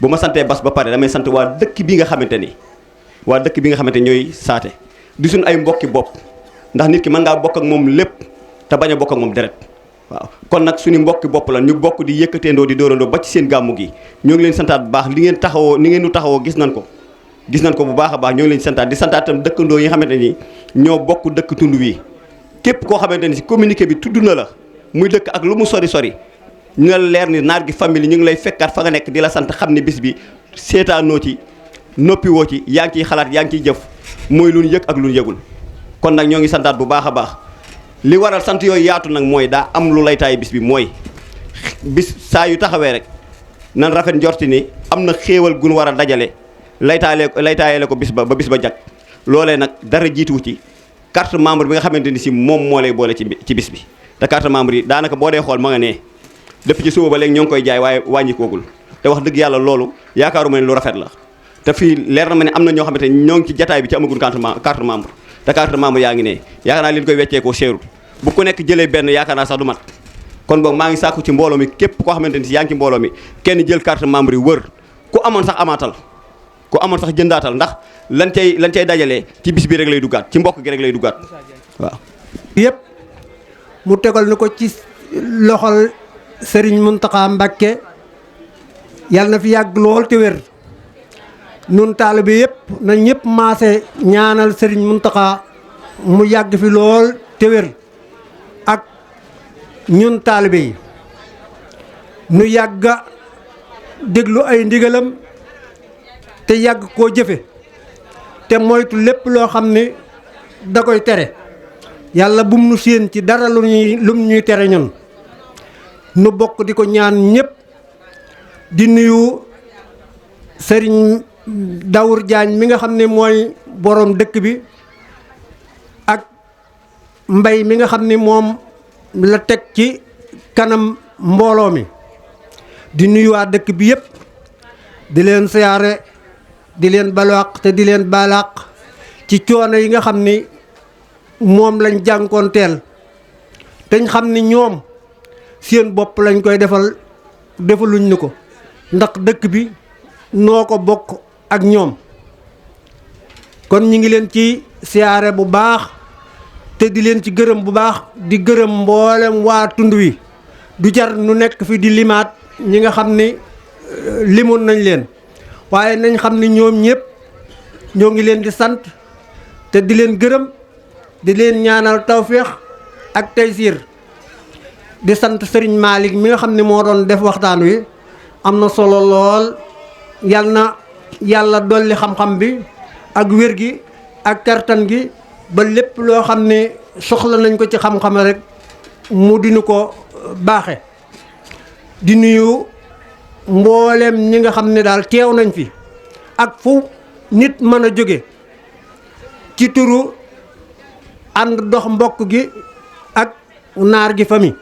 bu ma santee Bas ba pare damay sant waa dëkk bi nga xamante ni ñooy saate di suñ ay mbokki bopp ndax nit ki mën ngaa bokk ak moom lépp te bañ a bokk ak moom deret waaw kon nag suñu mbokki bopp la ñu bokk di yëkkateendoo di dóorandoo ba ci seen gàmmu gi ñoo ngi leen santaat bu baax li ngeen taxawoo ni ngeen nu taxawoo gis nañ ko bu baax a baax ñoo ngi leen santaat di santaat tam dëkkandoo yi nga xamante ni ñoo bokk dëkk tund wi képp koo xamante ni si communiqué bi tudd na la muy dëkk ak lu mu sori sori ñu la leer ni Nargui Family ñu ngi lay fekkaat fa nga nekk di la sant xam ne bis bi seetaanoo ci noppi woo ci yaa ngi ciy xalaat yaa ngi ciy jëf mooy lu ñu yëg ak lu ñu yëgul kon nag ñoo ngi santaat bu baax a baax li waral sant yooyu yaatu nag mooy daa am lu laytaay bis bi mooy bis saa yu taxawee rek nan rafet njorti ni am na xéewal gun war a dajale laytaayale ko bis ba bis ba jag loolee nag dara jiituwu ci carte membre bi nga xamante ni si moom moo lay boole ci bis bi te carte membre yi daanaka boo dee xool ma nga nee depuis ci suba ba léegi ñoo ngi koy jaay waaye wàññikoogul te wax dëgg yàlla loolu yaakaaruma ne lu rafet la te fii leer na ma ne am na ñoo xamante ni ñoo ngi ci jataay bi ci amagul carte membre te carte membre yaa ngi ne yaakaar naa li ñu koy wecceekoo seerul bu ku nekk jëlee benn yaakaar naa sax du mat kon boog maa ngi sàkku ci mbooloo mi képp koo xamante ni si yaa ngi ci mbooloo mi kenn jël carte membre yi wër ku amoon sax amaatal ku amoon sax jëndaatal ndax lan cay dajalee ci bis bi rek lay duggaat ci mbokk gi rek lay duggaat waaw. yëpp mu tegal ni ko ci loxol Serigne Mountakha Mbacké yàlla na fi yàgg lool te wér nun taalibe yëpp na ñëpp maase ñaanal Serigne Mountakha mu yàgg fi lool te wér ak ñun taalibe yi nu yàgga déglu ay ndigalam te yàgg koo jëfe te moytu lépp loo xam ne da koy tere yàlla bum nu séen ci dara lum ñuy tere ñun nu bokk di ko ñaan ñëpp di nuyu Serigne Daour Diagne mi nga xam ne mooy borom dëkk bi ak mbay mi nga xam ne moom la teg ci kanam mbooloo mi di nuyu waa dëkk bi yëpp di leen siyaare di leen balwaq te di leen balaq ci coono yi nga xam ni moom lañ jànkoonteel te ñu xam ni ñoom seen bopp lañ koy defaluñ ni ko ndax dëkk bi noo ko bokk ak ñoom kon ñi ngi leen ci siyaare bu baax te di leen ci gërëm bu baax di gërëm mboolem waa tund wi du jar nu nekk fi di limaat ñi nga xam ni limoon nañ leen waaye nañ xam ni ñoom ñëpp ñoo ngi leen di sant te di leen gërëm di leen ñaanal tawféex ak taysiir di sant sëriñ Malick mi nga xam ne moo doon def waxtaan wi am na solo lool yal na yàlla dolli xam-xam bi ak wér gi ak kartan gi ba lépp loo xam ne soxla nañ ko ci xam-xam rek mu dinu ko baaxe di nuyu mboolem ñi nga xam ne daal teew nañ fi ak fu nit mën a jóge ci turu ànd dox mbokk gi ak naar gi famille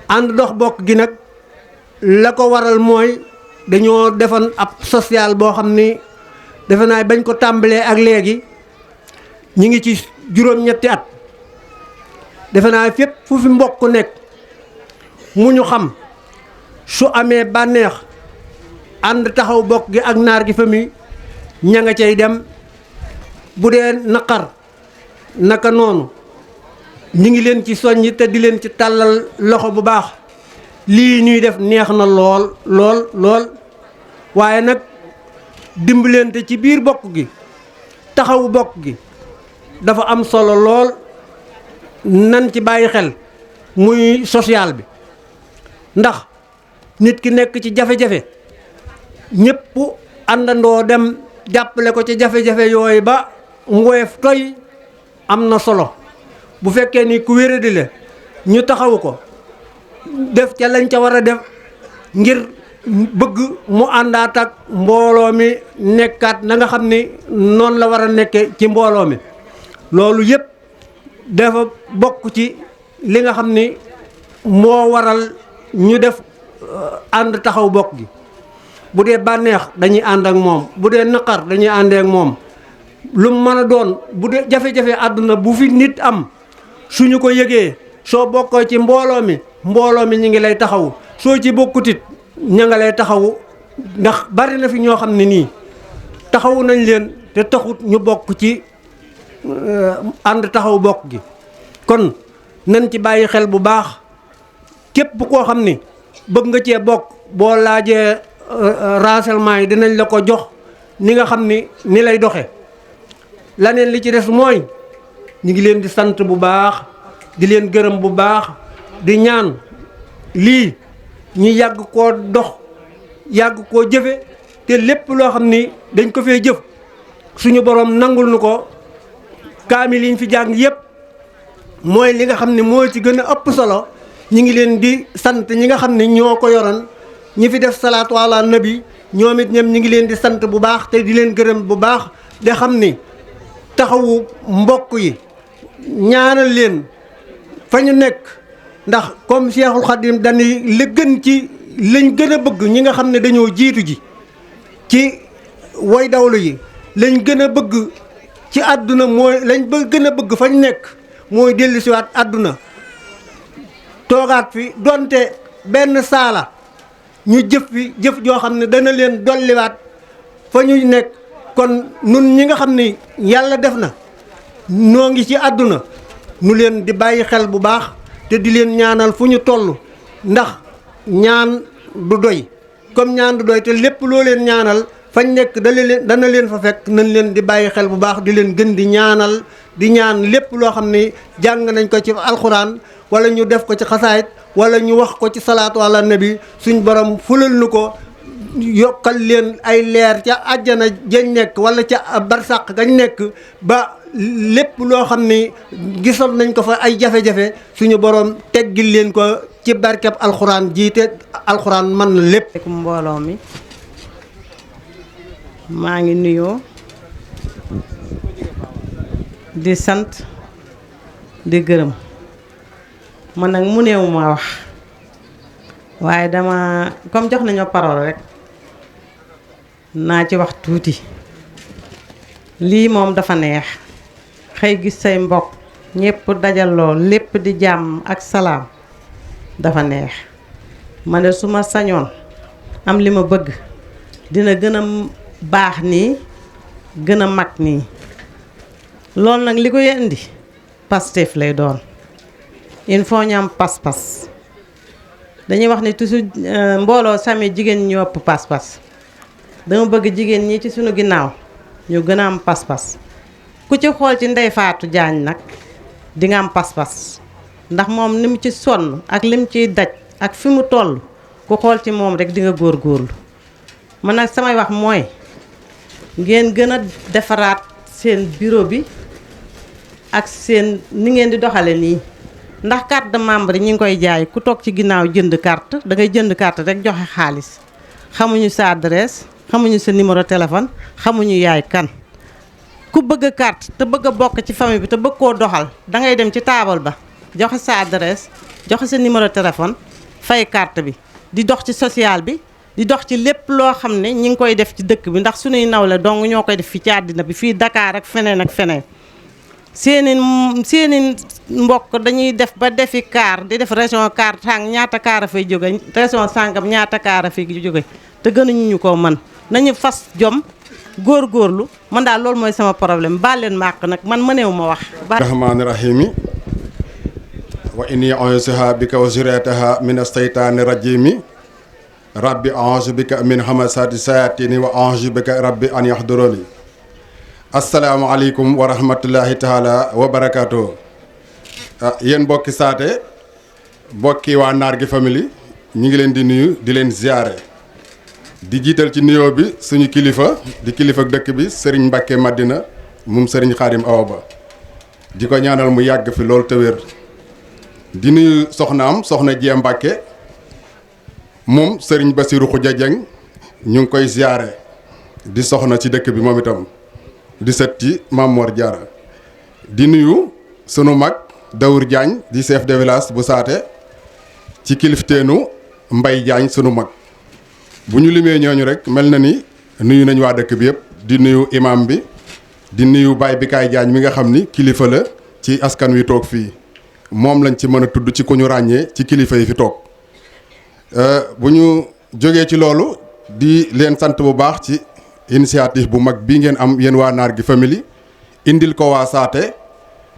ànd dox mbokk gi nag la ko waral mooy dañoo defan ab social boo xam ni defe naa bañ ko tàmbalee ak léegi ñi ngi ci juróom-ñetti at defe naa fépp fu fi mbokk nekk mu ñu xam su amee bànneex ànd taxaw bokk gi ak naar gi famille ña nga cay dem bu dee naqar naka noonu ñi ngi leen ci soññi te di leen ci tàllal loxo bu baax lii ñuy def neex na lool lool lool waaye nag dimbalante ci biir bokk gi taxawu bokk gi dafa am solo lool nan ci bàyyi xel muy social bi ndax nit ki nekk ci jafe-jafe ñépp àndandoo dem jàppale ko ci jafe-jafe yooyu ba ngoyef toy am na solo bu fekkee ni ku wéradi la ñu taxawu ko def ca lañ ca war a def ngir bëgg mu àndaat ak mbooloo mi nekkaat na nga xam ni noonu la war a nekke ci mbooloo mi loolu yépp dafa bokk ci li nga xam ni moo waral ñu def ànd taxaw bokk gi bu dee bànneex dañuy ànd ak moom bu dee naqar dañuy àndee ak moom lu mu mën a doon bu dee jafe-jafe àdduna bu fi nit am suñu ko yëgee soo bokkoo ci mbooloo mi ñu ngi lay taxawu soo ci bokkutit ña nga lay taxawu ndax bari na fi ñoo xam ne nii taxawu nañ leen te taxut ñu bokk ci ànd taxaw bokk gi kon nañ ci bàyyi xel bu baax képp koo xam ni bëgg nga cee bokk boo laajee renseignement yi dinañ la ko jox ni nga xam ni ni lay doxe laneen li ci des mooy ñu ngi leen di sant bu baax di leen gërëm bu baax di ñaan lii ñu yàgg koo dox yàgg koo jëfe te lépp loo xam ni dañ ko fee jëf suñu borom nangul nu ko kaamil yi ñu fi jàng yépp mooy li nga xam ne moo ci gën a ëpp solo ñi ngi leen di sant ñi nga xam ne ñoo ko yoroon ñi fi def salaatu ala nabi ñoom it ñoom ñi ngi leen di sant bu baax te di leen gërëm bu baax de xam ni taxawu mbokk yi ñaanal leen fa ñu nekk ndax comme Cheikhul Khadim dañuy li gën ci lañ gën a bëgg ñi nga xam ne dañoo jiitu ji ci way dawlu yi lañ gën a bëgg ci àdduna mooy lañ gën a bëgg fañ nekk mooy dellusiwaat àdduna toogaat fi donte benn saala ñu jëf fi jëf joo xam ne dana leen dolliwaat fa ñu nekk kon nun ñi nga xam ni yàlla def na noo ngi ci àdduna nu leen di bàyyi xel bu baax te di leen ñaanal fu ñu toll ndax ñaan du doy comme ñaan du doy te lépp loo leen ñaanal fañ nekk dana leen fa fekk nañ leen di bàyyi xel bu baax di leen gën di ñaanal di ñaan lépp loo xam ni jàng nañ ko ci alxuraan wala ñu def ko ci xasaayit wala ñu wax ko ci salaatu ala nabi suñ borom fulal nu ko yokkal leen ay leer ca àjjana jañ nekk wala ca barsàq gañ nekk ba lépp loo xam ni gisoon nañ ko fa ay jafe-jafe suñu borom teggil leen ko ci barkeb alxuraan jiite alxuraan mën na lépp. mbooloo mi maa ngi nuyoo di sant di gërëm man nag mu néew ma wax waaye dama comme jox nañu parole rek naa ci wax tuuti lii moom dafa neex xëy gis say mbokk ñëpp dajaloo lépp di jàmm ak salaam dafa neex ma ne su ma sañoon am li ma bëgg dina gën a baax nii gën a mag nii loolu nag li koy indi Pastef lay doon il faut ñu am pas-pas dañuy wax ni toujours mbooloo sami jigéen ñi ëpp pas-pas dama bëgg jigéen ñi ci sunu ginnaaw ñu gën a am pas-pas ku ci xool ci Ndeye Fatou Diagne nag di nga am pas-pas ndax moom ni mu ci sonn ak lim ciy daj ak fi mu toll ku xool ci moom rek di nga góorgóorlu man nag samay wax mooy ngeen gën a defaraat seen bureau bi ak seen ni ngeen di doxale nii ndax carte de membre yi ñu ngi koy jaay ku toog ci ginnaaw jënd carte da ngay jënd carte rek joxe xaalis xamuñu sa adresse xamuñu sa numéro téléphone xamuñu yaay kan ku bëgg carte te bëgg a bokk ci famille bi te bëgg koo doxal da ngay dem ci taabal ba joxe sa adresse joxe sa numéro téléphone fay carte bi di dox ci social bi di dox ci lépp loo xam ne ñi ngi koy def ci dëkk bi ndax suñuy nawle dong ñoo koy def fi ci àddina bi fii Dakar ak feneen ak feneen seeni mbokk dañuy def ba defi kaar di def région kaar tàng ñaata kaar a fay jóge région sàngam ñaata kaar a fay jóge te gënuñu ñu ko mën nañu fas jom góorgóorlu man daal loolu mooy sama problème baal leen màq nag man mëneewu ma wax rahmaani rahimi wa inni u'iizuha bika wa zurriyataha mina shaytaani rajimi rabbi a'uuzu bika min hamazaati sayaatini wa a'uuzu bika rabbi an yahduruni asalaamaaleykum wa rahmatullahi taala wa barakaatu. Yéen mbokki Saate mbokki waa Nargui famille ñi ngi leen di nuyu di leen ziare di jiital ci nuyoo bi suñu kilifa di kilifa dëkk bi Serigne Mbacke Madina moom Serigne Khadim Awa Ba di ko ñaanal mu yàgg fi loolu te wér di nuyu soxnaam soxna Jee Mbacke moom Serigne Bassirou Khoudia Dieng ñu ngi koy ziare di soxna ci dëkk bi moom itam. di set ci Mame Mor Diarra di nuyu sunu mag Daour Diagne di chef de village bu Saate ci kilifteenu Mbay Diagne sunu mag bu ñu limee ñooñu rek mel na ni nuyu nañ waa dëkk bi yëpp di nuyu imam bi di nuyu Baye Bikaay Diagne mi nga xam ni kilifa la ci askan wi toog fii moom lañ ci mën a tudd ci ku ñu ràññee ci kilifa yi fi toog bu ñu jógee ci loolu di leen sant bu baax ci initiative bu mag bii ngeen am yéen waa Nargui famille indil ko waa Saate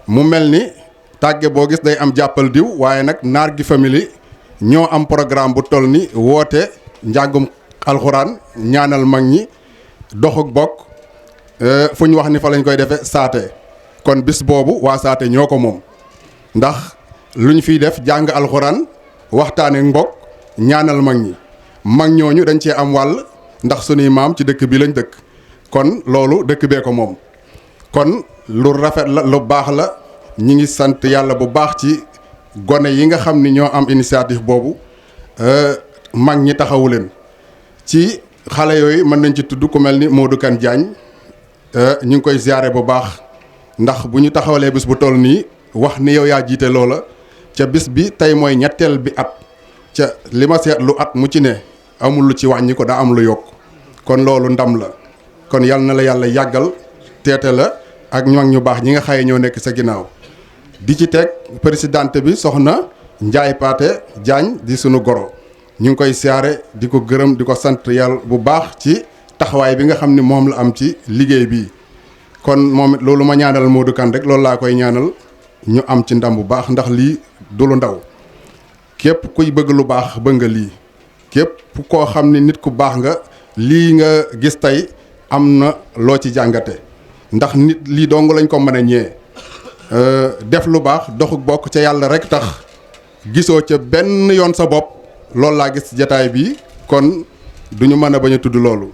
mu mel ni tàgge boo gis day am jàppal diw waaye nag Nargui famille ñoo am programme bu toll ni woote njàngum alxuraan ñaanal mag ñi doxuk bokk fu ñu wax ni fa lañ koy defee Saate kon bis boobu waa Saate ñoo ko moom ndax lu ñu fiy def jàng alxuraan waxtaane mbokk ñaanal mag ñooñu dañ cee am wàll ndax sunuy maam ci dëkk bi lañ dëkk kon loolu dëkk bee ko moom kon lu rafet la lu baax la ñi ngi sant yàlla bu baax ci gone yi nga xam ni ñoo am initiative boobu mag ñi taxawu leen ci xale yooyu mën nañ ci tudd ku mel ni Modou Kane Diagne ñu ngi koy ziare bu baax ndax bu ñu taxawalee bis bu toll nii wax ni yow yaa jiite loola ca bis bi tey mooy ñetteel bi at ca li ma seet lu at mu ci ne amul lu ci wàññi ko daa am lu yokk kon loolu ndam la kon yal na la yàlla yàggal teete la ak mag ñu baax ñi nga xaye ñoo nekk sa ginnaaw di ci teg présidente bi soxna Njaay Paate Diagne di sunu goro ñu ngi koy siyaare di ko gërëm di ko sant yàlla bu baax ci taxawaay bi nga xam ni moom la am ci liggéey bi kon moom it loolu ma ñaanal Modou Kane rek loolu laa koy ñaanal ñu am ci ndam bu baax ndax lii du lu ndaw képp kuy bëgg lu baax bëgg nga lii képp koo xam ni nit ku baax nga lii nga gis tey am na loo ci jàngate ndax nit lii dong lañ ko mën a ñee def lu baax doxuk bokk ca yàlla rek tax gisoo ca benn yoon sa bopp loolu laa gis jataay bi kon duñu mën a bañ a tudd loolu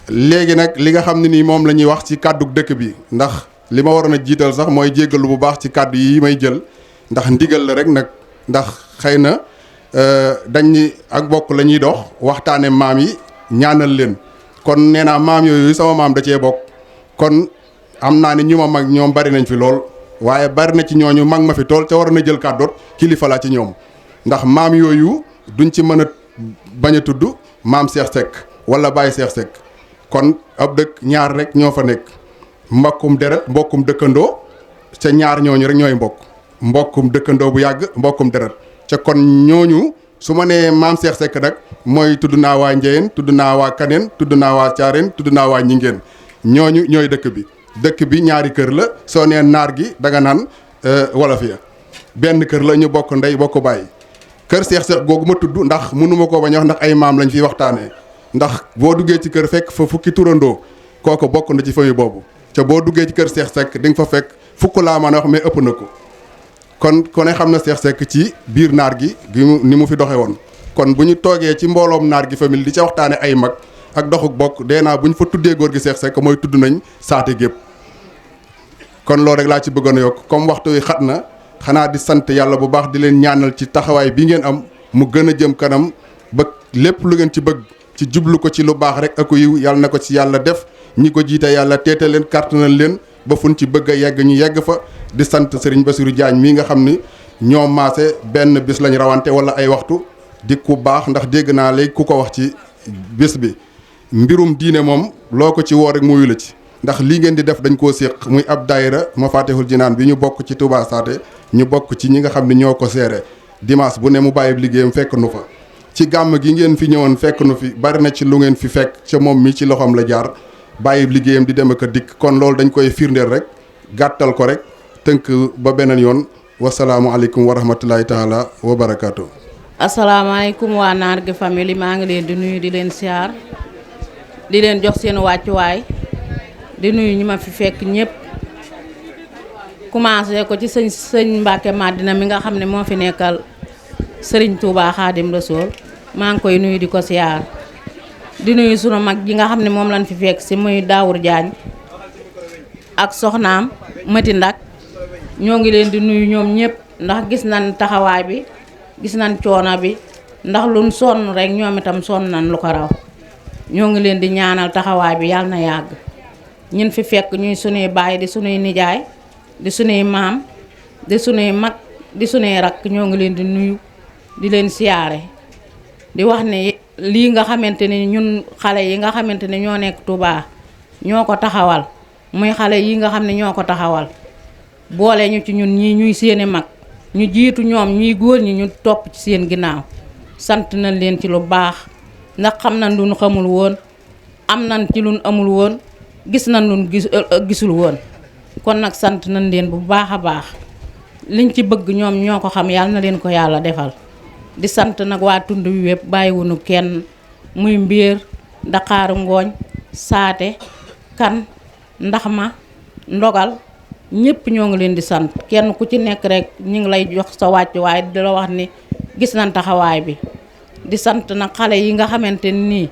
léegi nag li nga xam ne nii moom la ñuy wax ci kàddug dëkk bi ndax li ma waroon a jiital sax mooy jéggalu bu baax ci kàddu yi may jël ndax ndigal la rek nag ndax xëy na dañ ni ak bokk la ñuy dox waxtaane maam yi ñaanal leen kon nee naa maam yooyu sama maam da cee bokk kon am naa ni ñu ma mag ñoom bari nañ fi lool waaye bari na ci ñooñu mag ma fi tool ca war na jël kàddoot kilifa la ci ñoom ndax maam yooyu duñ ci mën a bañ a tudd maam Cheikh Seck wala Baye Cheikh Seck kon ab dëkk ñaar rek ñoo fa nekk mbokkum deret mbokkum dëkkandoo ca ñaar ñooñu rek ñooy mbokkum dëkkandoo bu yàgg mbokkum deret ca kon ñooñu su ma nee maam Cheikh Seck nag mooy tudd naa waa Njeyeen tudd naa waa Kaneen tudd naa waa Caareen tudd naa waa Ñingeen ñooñu ñooy dëkk bi ñaari kër la soo nee naar gi danga naan wolof ya benn kër la ñu bokk ndey bokk bàyyi kër Cheikh Seck googu ma tudd ndax mënuma koo bañ a wax ndax ay maam lañ fiy waxtaanee ndax boo duggee ci kër fekk fa fukki turandoo kooku bokk na ci famille boobu ca boo duggee ci kër Cheikh Seck di nga fa fekk fukk laa mën a wax mais ëpp na ko kon ku ne xam na Cheikh Seck ci biir naar gi ni mu fi doxe woon kon bu ñu toogee ci mbooloom naar gi famille di ca waxtaane ay mag ak doxuk bokk dee naa bu ñu fa tuddee góor gi Cheikh Seck mooy tudd nañ saate gépp kon loolu rek laa ci bëggoon a yokk comme waxtu wi xat na xanaa di sant yàlla bu baax di leen ñaanal ci taxawaay bi ngeen am mu gën a jëm kanam ba lépp lu ngeen ci bëgg ci jublu ko ci lu baax rek ak yiw yàlla na ko ci yàlla def ñi ko jiite yàlla teete leen kàttanal leen ba fuñ ci bëgg a yegg ñu yegg fa di sant Serigne Bassirou Diagne mii nga xam ni ñoo maase benn bis lañ rawante wala ay waxtu di ku baax ndax dégg naa léegi ku ko wax ci bis bi mbirum diine moom loo ko ci woo rek muyu la ci ndax lii ngeen di def dañ koo séq muy ab daayira Mafatihul Jinaan bi ñu bokk ci Touba Saate ñu bokk ci ñi nga xam ne ñoo ko seere dimanche bu ne mu bàyyi liggéeyam fekk nu fa ci gàmm gi ngeen fi ñëwoon fekk nu fi bari na ci lu ngeen fi fekk ca moom mi ci loxoom la jaar bàyyi liggéeyam di dem ak a dikk kon loolu dañ koy firndeel rek gàttal ko rek tënk ba beneen yoon wasalaamualeykum wa rahmatulahi taala wa barakaatu. asalaamaaleykum waa naar gi famille maa ngi leen di nuyu di leen siyaar di leen jox seen wàccuwaay di nuyu ñi ma fi fekk ñëpp commencé ko ci sëñ Mbacke Madina mi nga xam ne moo fi nekkal sëriñ Touba Xaadim Rasool maa ngi koy nuyu di ko siyaar di nuyu sunu mag ji nga xam ne moom lañ fi fekk si muy Daawur Jaañ ak soxnaam Mati Ndak ñoo ngi leen di nuyu ñoom ñëpp ndax gis nañ taxawaay bi gis nañ coono bi ndax luñ sonn rek ñoom itam sonn nañ lu ko raw ñoo ngi leen di ñaanal taxawaay bi yàlla na yàgg ñun fi fekk ñuy sunuy baay di sunuy nijaay di sunuy maam di sunuy mag di sunuy rakk ñoo ngi leen di nuyu di leen siyaare di wax ne lii nga xamante ni ñun xale yi nga xamante ne ñoo nekk Touba ñoo ko taxawal muy xale yi nga xam ne ñoo ko taxawal boole ñu ci ñun ñii ñuy seeni mag ñu jiitu ñoom ñuy góor ñi ñu topp ci seen ginnaaw sant nañ leen ci lu baax ndax xam nañ lu ñu xamul woon am nañ ci lu ñu amul woon gis nañ lu ñu gisul woon kon nag sant nañ leen bu baax a baax liñ ci bëgg ñoom ñoo ko xam yàlla na leen ko yàlla defal di sant nag waa tund wi wépp bàyyiwunu kenn muy Mbéer Daqaaru Ngooñ Saate Kan Ndaxma Ndogal ñëpp ñoo ngi leen di sant kenn ku ci nekk rek ñu ngi lay jox sa wàcc waaye di la wax ni gis nañ taxawaay bi di sant nag xale yi nga xamante nii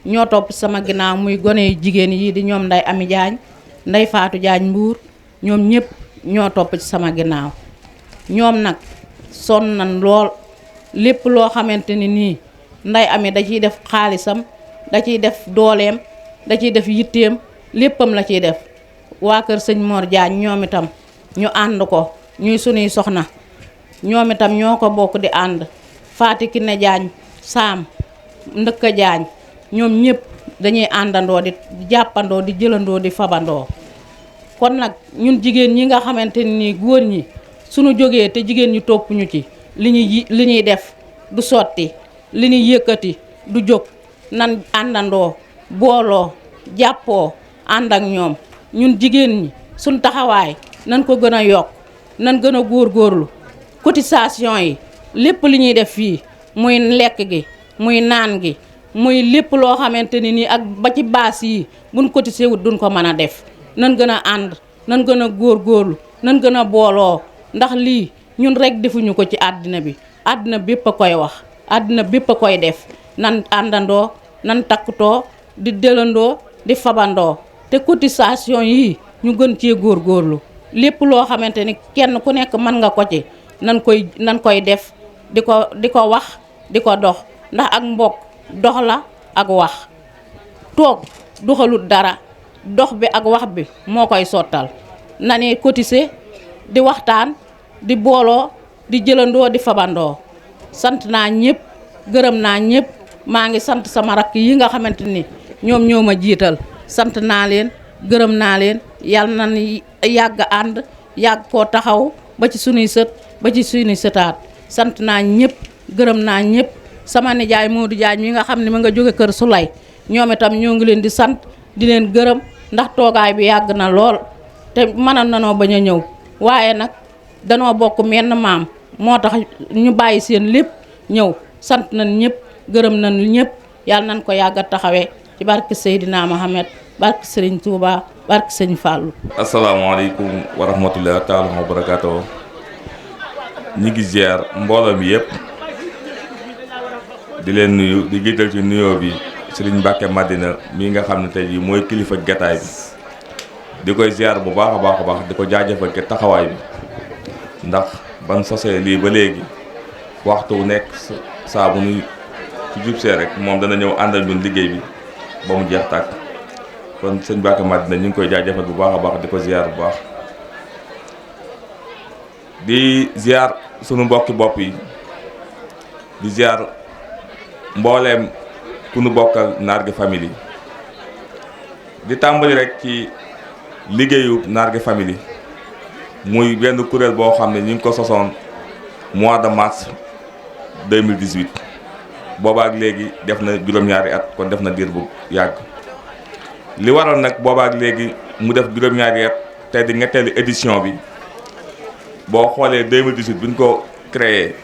ñoo topp sama ginnaaw muy gone yu jigéen yi di ñoom Nday Ami Jaañ Nday Faatu Jaañ Mbuur ñoom ñëpp ñoo topp ci sama ginnaaw ñoom nag sonn nañ lool lépp loo xamante ni nii Nday Ami da ciy def xaalisam da ciy def dooleem da ciy def yitteem léppam la ciy def waa kër sëñ Mor Jaañ ñoom itam ñu ànd ko ñuy sunuy soxna ñoom itam ñoo ko bokk di ànd Faati Kine Jaañ Saam Ndëkka Jaañ ñoom ñëpp dañuy àndandoo di jàppandoo di jëlandoo di fabandoo kon nag ñun jigéen ñi nga xamante ni góor ñi suñu jógee te jigéen ñi topp ñu ci li ñuy def du sotti li ñuy yëkkati du jóg nan àndandoo booloo jàppoo ànd ak ñoom ñun jigéen ñi suñ taxawaay nan ko gën a yokk nan gën a góorgóorlu cotisation yi lépp li ñuy def fii muy lekk gi muy naan gi muy lépp loo xamante ni nii ak ba ci baas yi buñ cotisé wut duñ ko mën a def nan gën a ànd nan gën a góorgóorlu nan gën a booloo ndax lii ñun rek defuñu ko ci àddina bi àddina bépp a koy wax àddina bépp a koy def nan àndandoo nan takkutoo di delandoo di fabandoo te cotisation yi ñu gën cee góorgóorlu lépp loo xamante ni kenn ku nekk mën nga ko ci nan koy def di ko wax di ko dox ndax ak mbokk dox la ak wax toog doxalut dara dox bi ak wax bi moo koy sottal na ne cotiser di waxtaan di booloo di jëlandoo di fabandoo sant naa ñëpp gërëm naa ñëpp maa ngi sant sama rakk yi nga xamante ni ñoom ñoo ma jiital sant naa leen gërëm naa leen yàlla na yàgg ànd yàgg koo taxaw ba ci sunuy sët ba ci sunuy sëtaat sant naa ñëpp gërëm naa ñëpp sama nijaay Modou Diagne mi nga xam ne ma nga jóge kër Sulay ñoom itam ñoo ngi leen di sant di leen gërëm ndax toogaay bi yàgg na lool te mënoon nanoo bañ a ñëw waaye nag danoo bokk menn maam moo tax ñu bàyyi seen lépp ñëw sant nañ ñëpp gërëm nañ ñëpp yàlla nañ ko yàgg a taxawee ci barke Seydina Mohamed barke Serigne Touba barke Sëñ Fallou. asalaamaaleykum wa rahmatullahi taala wa barakaatu. ñi ngi ziar mbooloo mi yëpp di leen nuyu di jiital ci nuyoo bi Serigne Mbacke Madina mi nga xam ne tey jii mooy kilifa gataay bi di koy ziar bu baax a baax a baax di ko jaajëfal ci taxawaay bi ndax ban sosee lii ba léegi waxtu wu nekk saa bu nuy ci jub see rek moom dana ñëw àndal ñun liggéey bi ba mu jeex tàkk kon sëñ Mbacke Madina ñu ngi koy jaajëfal bu baax a baax di ko ziar bu baax di ziar sunu mbokki bopp yi di ziar mbooleem ku nu bokkal Nargué Family di tàmbali rek ci liggéeyu Nargué Family muy benn kuréel boo xam ne ñu ngi ko sosoon mois de mars 2018 boobaak léegi def na juróom-ñaari at kon def na diir bu yàgg li waral nag boobaak léegi mu def juróom-ñaari at tey di ñetteelu édition bi boo xoolee 2018 bi ñu ko créé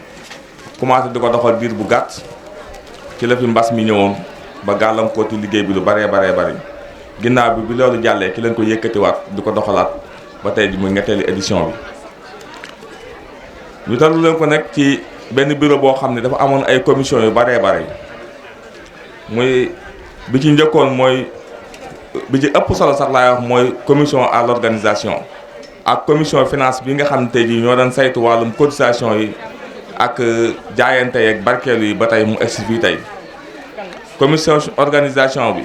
commencé di ko doxal diir bu gàtt ci la fi mbas mi ñëwoon ba gàllankoor ci liggéey bi lu baree bari ginnaaw bi loolu jàllee ki leen ko yëkkatiwaat di ko doxalaat ba tey ji muy ñetteelu édition bi ñu talu leen ko nag ci benn bureau boo xam ne dafa amoon ay commission yu baree muy bi ci njëkkoon mooy bi ci ëpp solo sax laay wax mooy commission à l'organisation ak commission finance bi nga xam ne tey jii ñoo doon saytu wàllum cotisation yi ak jaayante yeeg barkeelu yi ba tey mu egsi fii tey commission organisation bi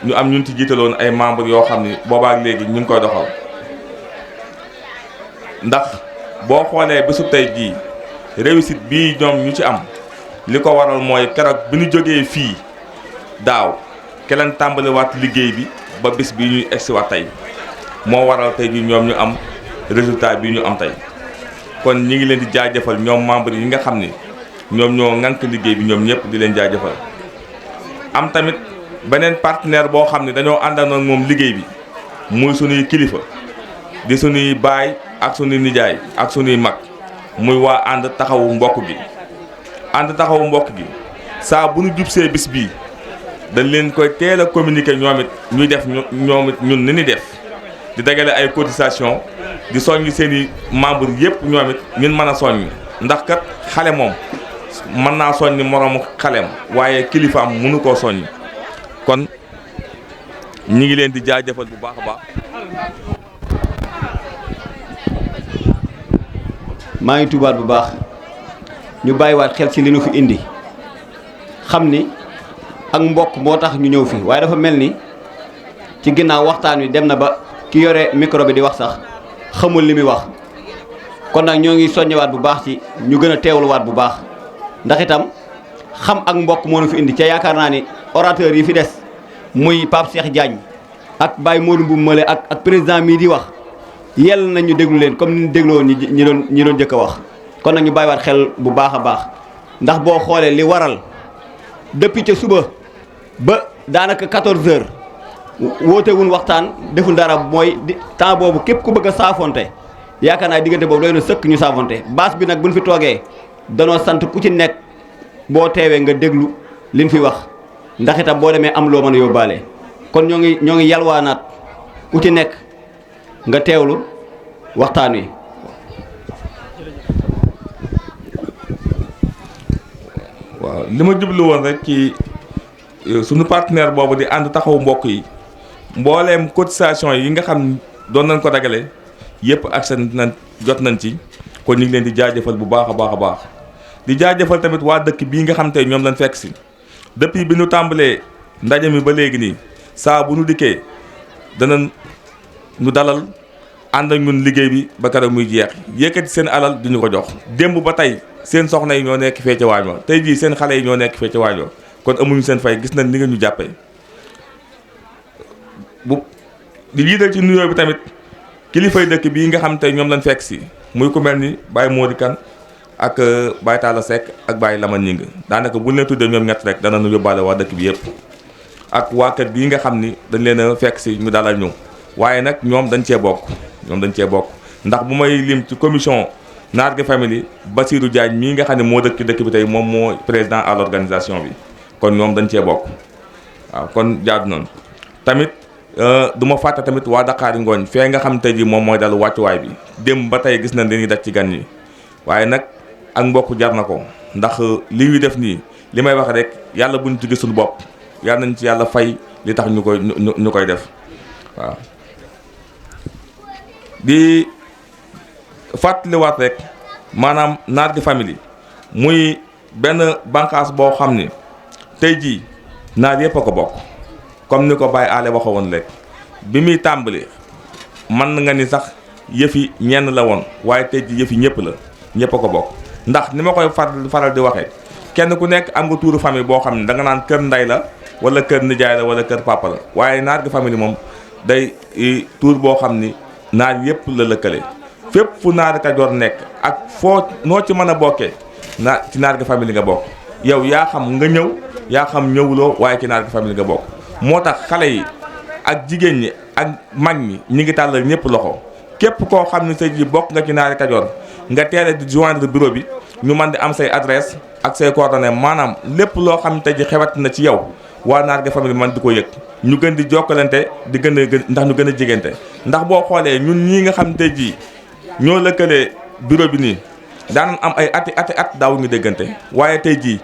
ñu am ñun ci jiitaloon ay membres yoo xam ni boobaak léegi ñu ngi koy doxal ndax boo xoolee bésu tey jii réussite bii ñoom ñu ci am li ko waral mooy keroog bi ñu jógee fii daaw keleen tàmbaliwaat liggéey bi ba bis bii ñuy egsiwaat tey moo waral tey jii ñoom ñu am résultat bii ñu am tey kon ñi ngi leen di jaajëfal ñoom membres yi nga xam ni ñoom ñoo ŋànk liggéey bi ñoom ñëpp di leen jaajëfal am tamit beneen partenaire boo xam ne dañoo àndandoo moom liggéey bi muy sunuy kilifa di sunuy baay ak sunuy nijaay ak sunuy mag muy waa ànd taxawu mbokk gi ànd taxawu mbokk gi saa bu nu jubsee bis bii dañ leen koy teel a communiquer ñoom it ñuy def ñoom it ñun ni ñuy def di dagale ay cotisation di soññ seen i membres yëpp ñoom it ñun mën a soññ ndax kat xale moom mën naa soññ moroomu xaleem waaye kilifaam mënu koo soññ kon ñi ngi leen di jaajëfal bu baax a baax. maa ngi tubaat bu baax ñu bàyyiwaat xel ci li nu fi indi xam ni ak mbokk moo tax ñu ñëw fi waaye dafa mel ni ci ginnaaw waxtaan wi dem na ba ki yore micro bi di wax sax xamul li muy wax kon nag ñoo ngi soññewaat bu baax ci ñu gën a teewluwaat bu baax ndax itam xam ak mbokk moo nu fi indi ca yaakaar naa ni orateur yi fi des muy Pape Cheikh Diagne ak Baye Modou Mboum Male ak président mii di wax yell nañ ñu déglu leen comme ni ñu dégloo ñi doon jëkk a wax kon nag ñu bàyyiwaat xel bu baax a baax ndax boo xoolee li waral depuis ca suba ba daanaka 14 heures wootewun waxtaan deful dara mooy temps boobu képp ku bëgg a saafonte yaakaar naa diggante boobu doy na sëkk ñu saafonte baas bi nag buñ fi toogee danoo sant ku ci nekk boo teewee nga déglu liñ fi wax ndax itam boo demee am loo mën a yóbbaale kon ñoo ngi yalwaanaat ku ci nekk nga teewlu waxtaan wi. waaw li ma jublu woon rek ci sunu partenaire boobu di ànd taxawu mbokk yi mbooleem cotisation yi nga xam doon nañ ko dagale yëpp ak seen nañ jot nañ ci kon ñu ngi leen di jaajëfal bu baax a baax a baax di jaajëfal tamit waa dëkk bii nga xam tey ñoom lañ fekk si depuis bi ñu tàmbalee ndaje mi ba léegi nii saa bu nu dikkee danañ ñu dalal ànd ak ñun liggéey bi ba keroog muy jeex yëkkati seen alal di ñu ko jox démb ba tey seen soxna yi ñoo nekk fee ca waañ wa tey jii seen xale yi ñoo nekk fee ca waañ wa kon amuñu seen fay gis nañ ni nga ñu jàppee bu di jiital ci nuyoo bi tamit kilifay dëkk bii nga xam tey ñoom lañ fekk si muy ku mel ni Baye Mody Kane ak Baye Talla Seck ak Baye Lamane Ñing daanaka buñ leen tuddee ñoom ñett rek danañu yóbbaale waa dëkk bi yëpp ak waa kër gii nga xam ni dañ leen a fekk si ñu dalal ñu waaye nag ñoom dañ cee bokk ndax bu may lim ci commission Nargué Family Basirou Diagne mii nga xam ne moo dëkk ci dëkk bi tey moom moo président à l'organisation bi kon ñoom dañ cee bokk waaw kon jaadu noonu tamit du ma fàtte tamit waa Dakar Ngooñ fee nga xam tey ji moom mooy dalu wàccuwaay bi démb ba tey gis nañ dañuy daj ci gan ñi waaye nag ak mbokk jar na ko ndax li ñuy def nii li may wax rek yàlla buñ ci gisul bopp yàlla nañ ci yàlla fay li tax ñu koy def waaw di fàttaliwaat rek maanaam Nargué Family muy benn bànqaas boo xam ni tey jii naar yëpp a ko bokk comme ni ko Baye Ale waxa woon rek bi muy tàmbali man nga ni sax yëfi ñenn la woon waaye tey jii yëfi ñëpp la ñëpp a ko bokk ndax ni ma koy faral di waxee kenn ku nekk am nga tuuru famille boo xam ne da nga naan kër ndey la wala kër nijaay la wala kër papa la waaye Nargué Family moom day tuur boo xam ni naar yëpp la lëkkale fépp fu Naari Kajoor nekk ak foo noo ci mën a bokkee ci Nargué Family nga bokk yow yaa xam nga ñëw yaa xam ñëwuloo waaye ci Nargué Family nga bokk moo tax xale yi ak jigéen ñi ak mag ñi ñi ngi tàllal ñëpp loxo képp koo xam ne say ji bokk nga ci Naari Kajoor nga teele di joindre bureau bi ñu mën di am say adresse ak say coordonnées maanaam lépp loo xam ne tey ji xewat na ci yow waa Nargué Family man di ko yëg ñu gën di jokkalante di gën a ndax ñu gën a jigante ndax boo xoolee ñun ñii nga xam tey jii ñoo lëkkalee bureau bi nii daanan am ay at daaw ñu déggante waaye tey jii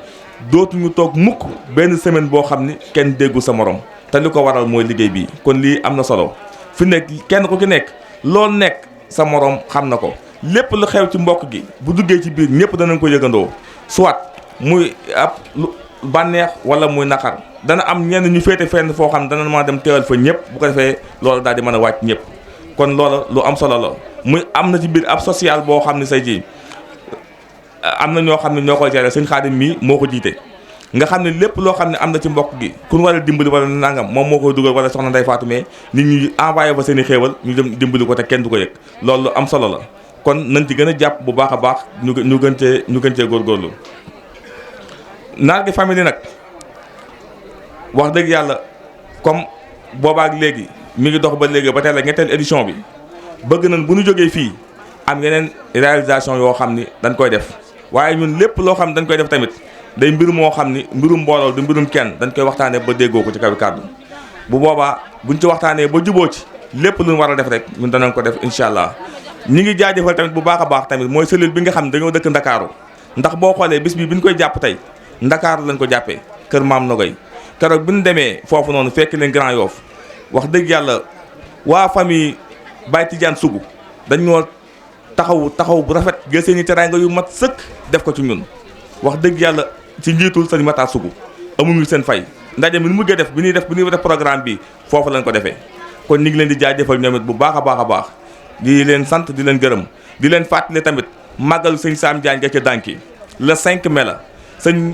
dootuñu toog mukk benn semaine boo xam ni kenn déggu sa morom te li ko waral mooy liggéey bi kon lii am na solo fi nekk kenn ku ci nekk loolu nekk sa morom xam na ko lépp lu xew ci mbokk gi bu duggee ci biir ñëpp danañ ko yëgandoo soit muy ab bànneex wala muy naqar dana am ñenn ñu féete fenn foo xam ne dana mën a dem teewal fa ñëpp bu ko defee loolu daal di mën a wàcc ñëpp kon loola lu am solo la muy am na ci biir ab social boo xam ne say ji am na ñoo xam ne ñoo koy gérer sëñ Xaadim mii moo ko jiite nga xam ne lépp loo xam ne am na ci mbokk gi ku war a dimbali wala nangam moom moo koy dugal wala soxna Ndey Faatu mais nit ñi envoyé fa seen i xéewal ñu dem dimbali ko te kenn du ko yëg loolu lu am solo la kon nañ ci gën a jàpp bu baax a baax ñu gën cee góorgóorlu Nargué Family nag wax dëgg yàlla comme boobaak léegi mi ngi dox ba léegi ba tey la ñetteel édition bi bëgg nañ bu ñu jógee fii am yeneen réalisation yoo xam ni dañ koy def waaye ñun lépp loo xam ne dañ koy def tamit day mbir moo xam ni mbirum mbooloo du mbirum kenn dañ koy waxtaanee ba déggoo ko ci kaw kàddu bu boobaa buñ ci waxtaanee ba juboo ci lépp lu ñu war a def rek ñun danañ ko def incha allah. ñi ngi jaajëfal tamit bu baax a baax tamit mooy cellule bi nga xam ne dañoo dëkk Ndakaaru ndax boo xoolee bis bi ñu koy jàpp tey Ndakaaru lañ ko jàppee kër Maam Nogoy keroog bi ñu demee foofu noonu fekk leen Grand Yoff wax dëgg yàlla waa famille Baye Tidiane Sougou dañoo taxaw bu rafet jël seeni teraanga yu mat sëkk def ko ci ñun wax dëgg yàlla ci njiitul sëñ Matar Sougou amuñu seen fay ndaje mi nu mujjee def bi ñuy def programme bi foofu lañ ko defee kon ñu ngi leen di jaajëfal ñoom it bu baax a baax a baax di leen sant di leen gërëm di leen fàttali tamit màggalu sëñ Sam Diagne ga ca Danki le 5 mai la sëñ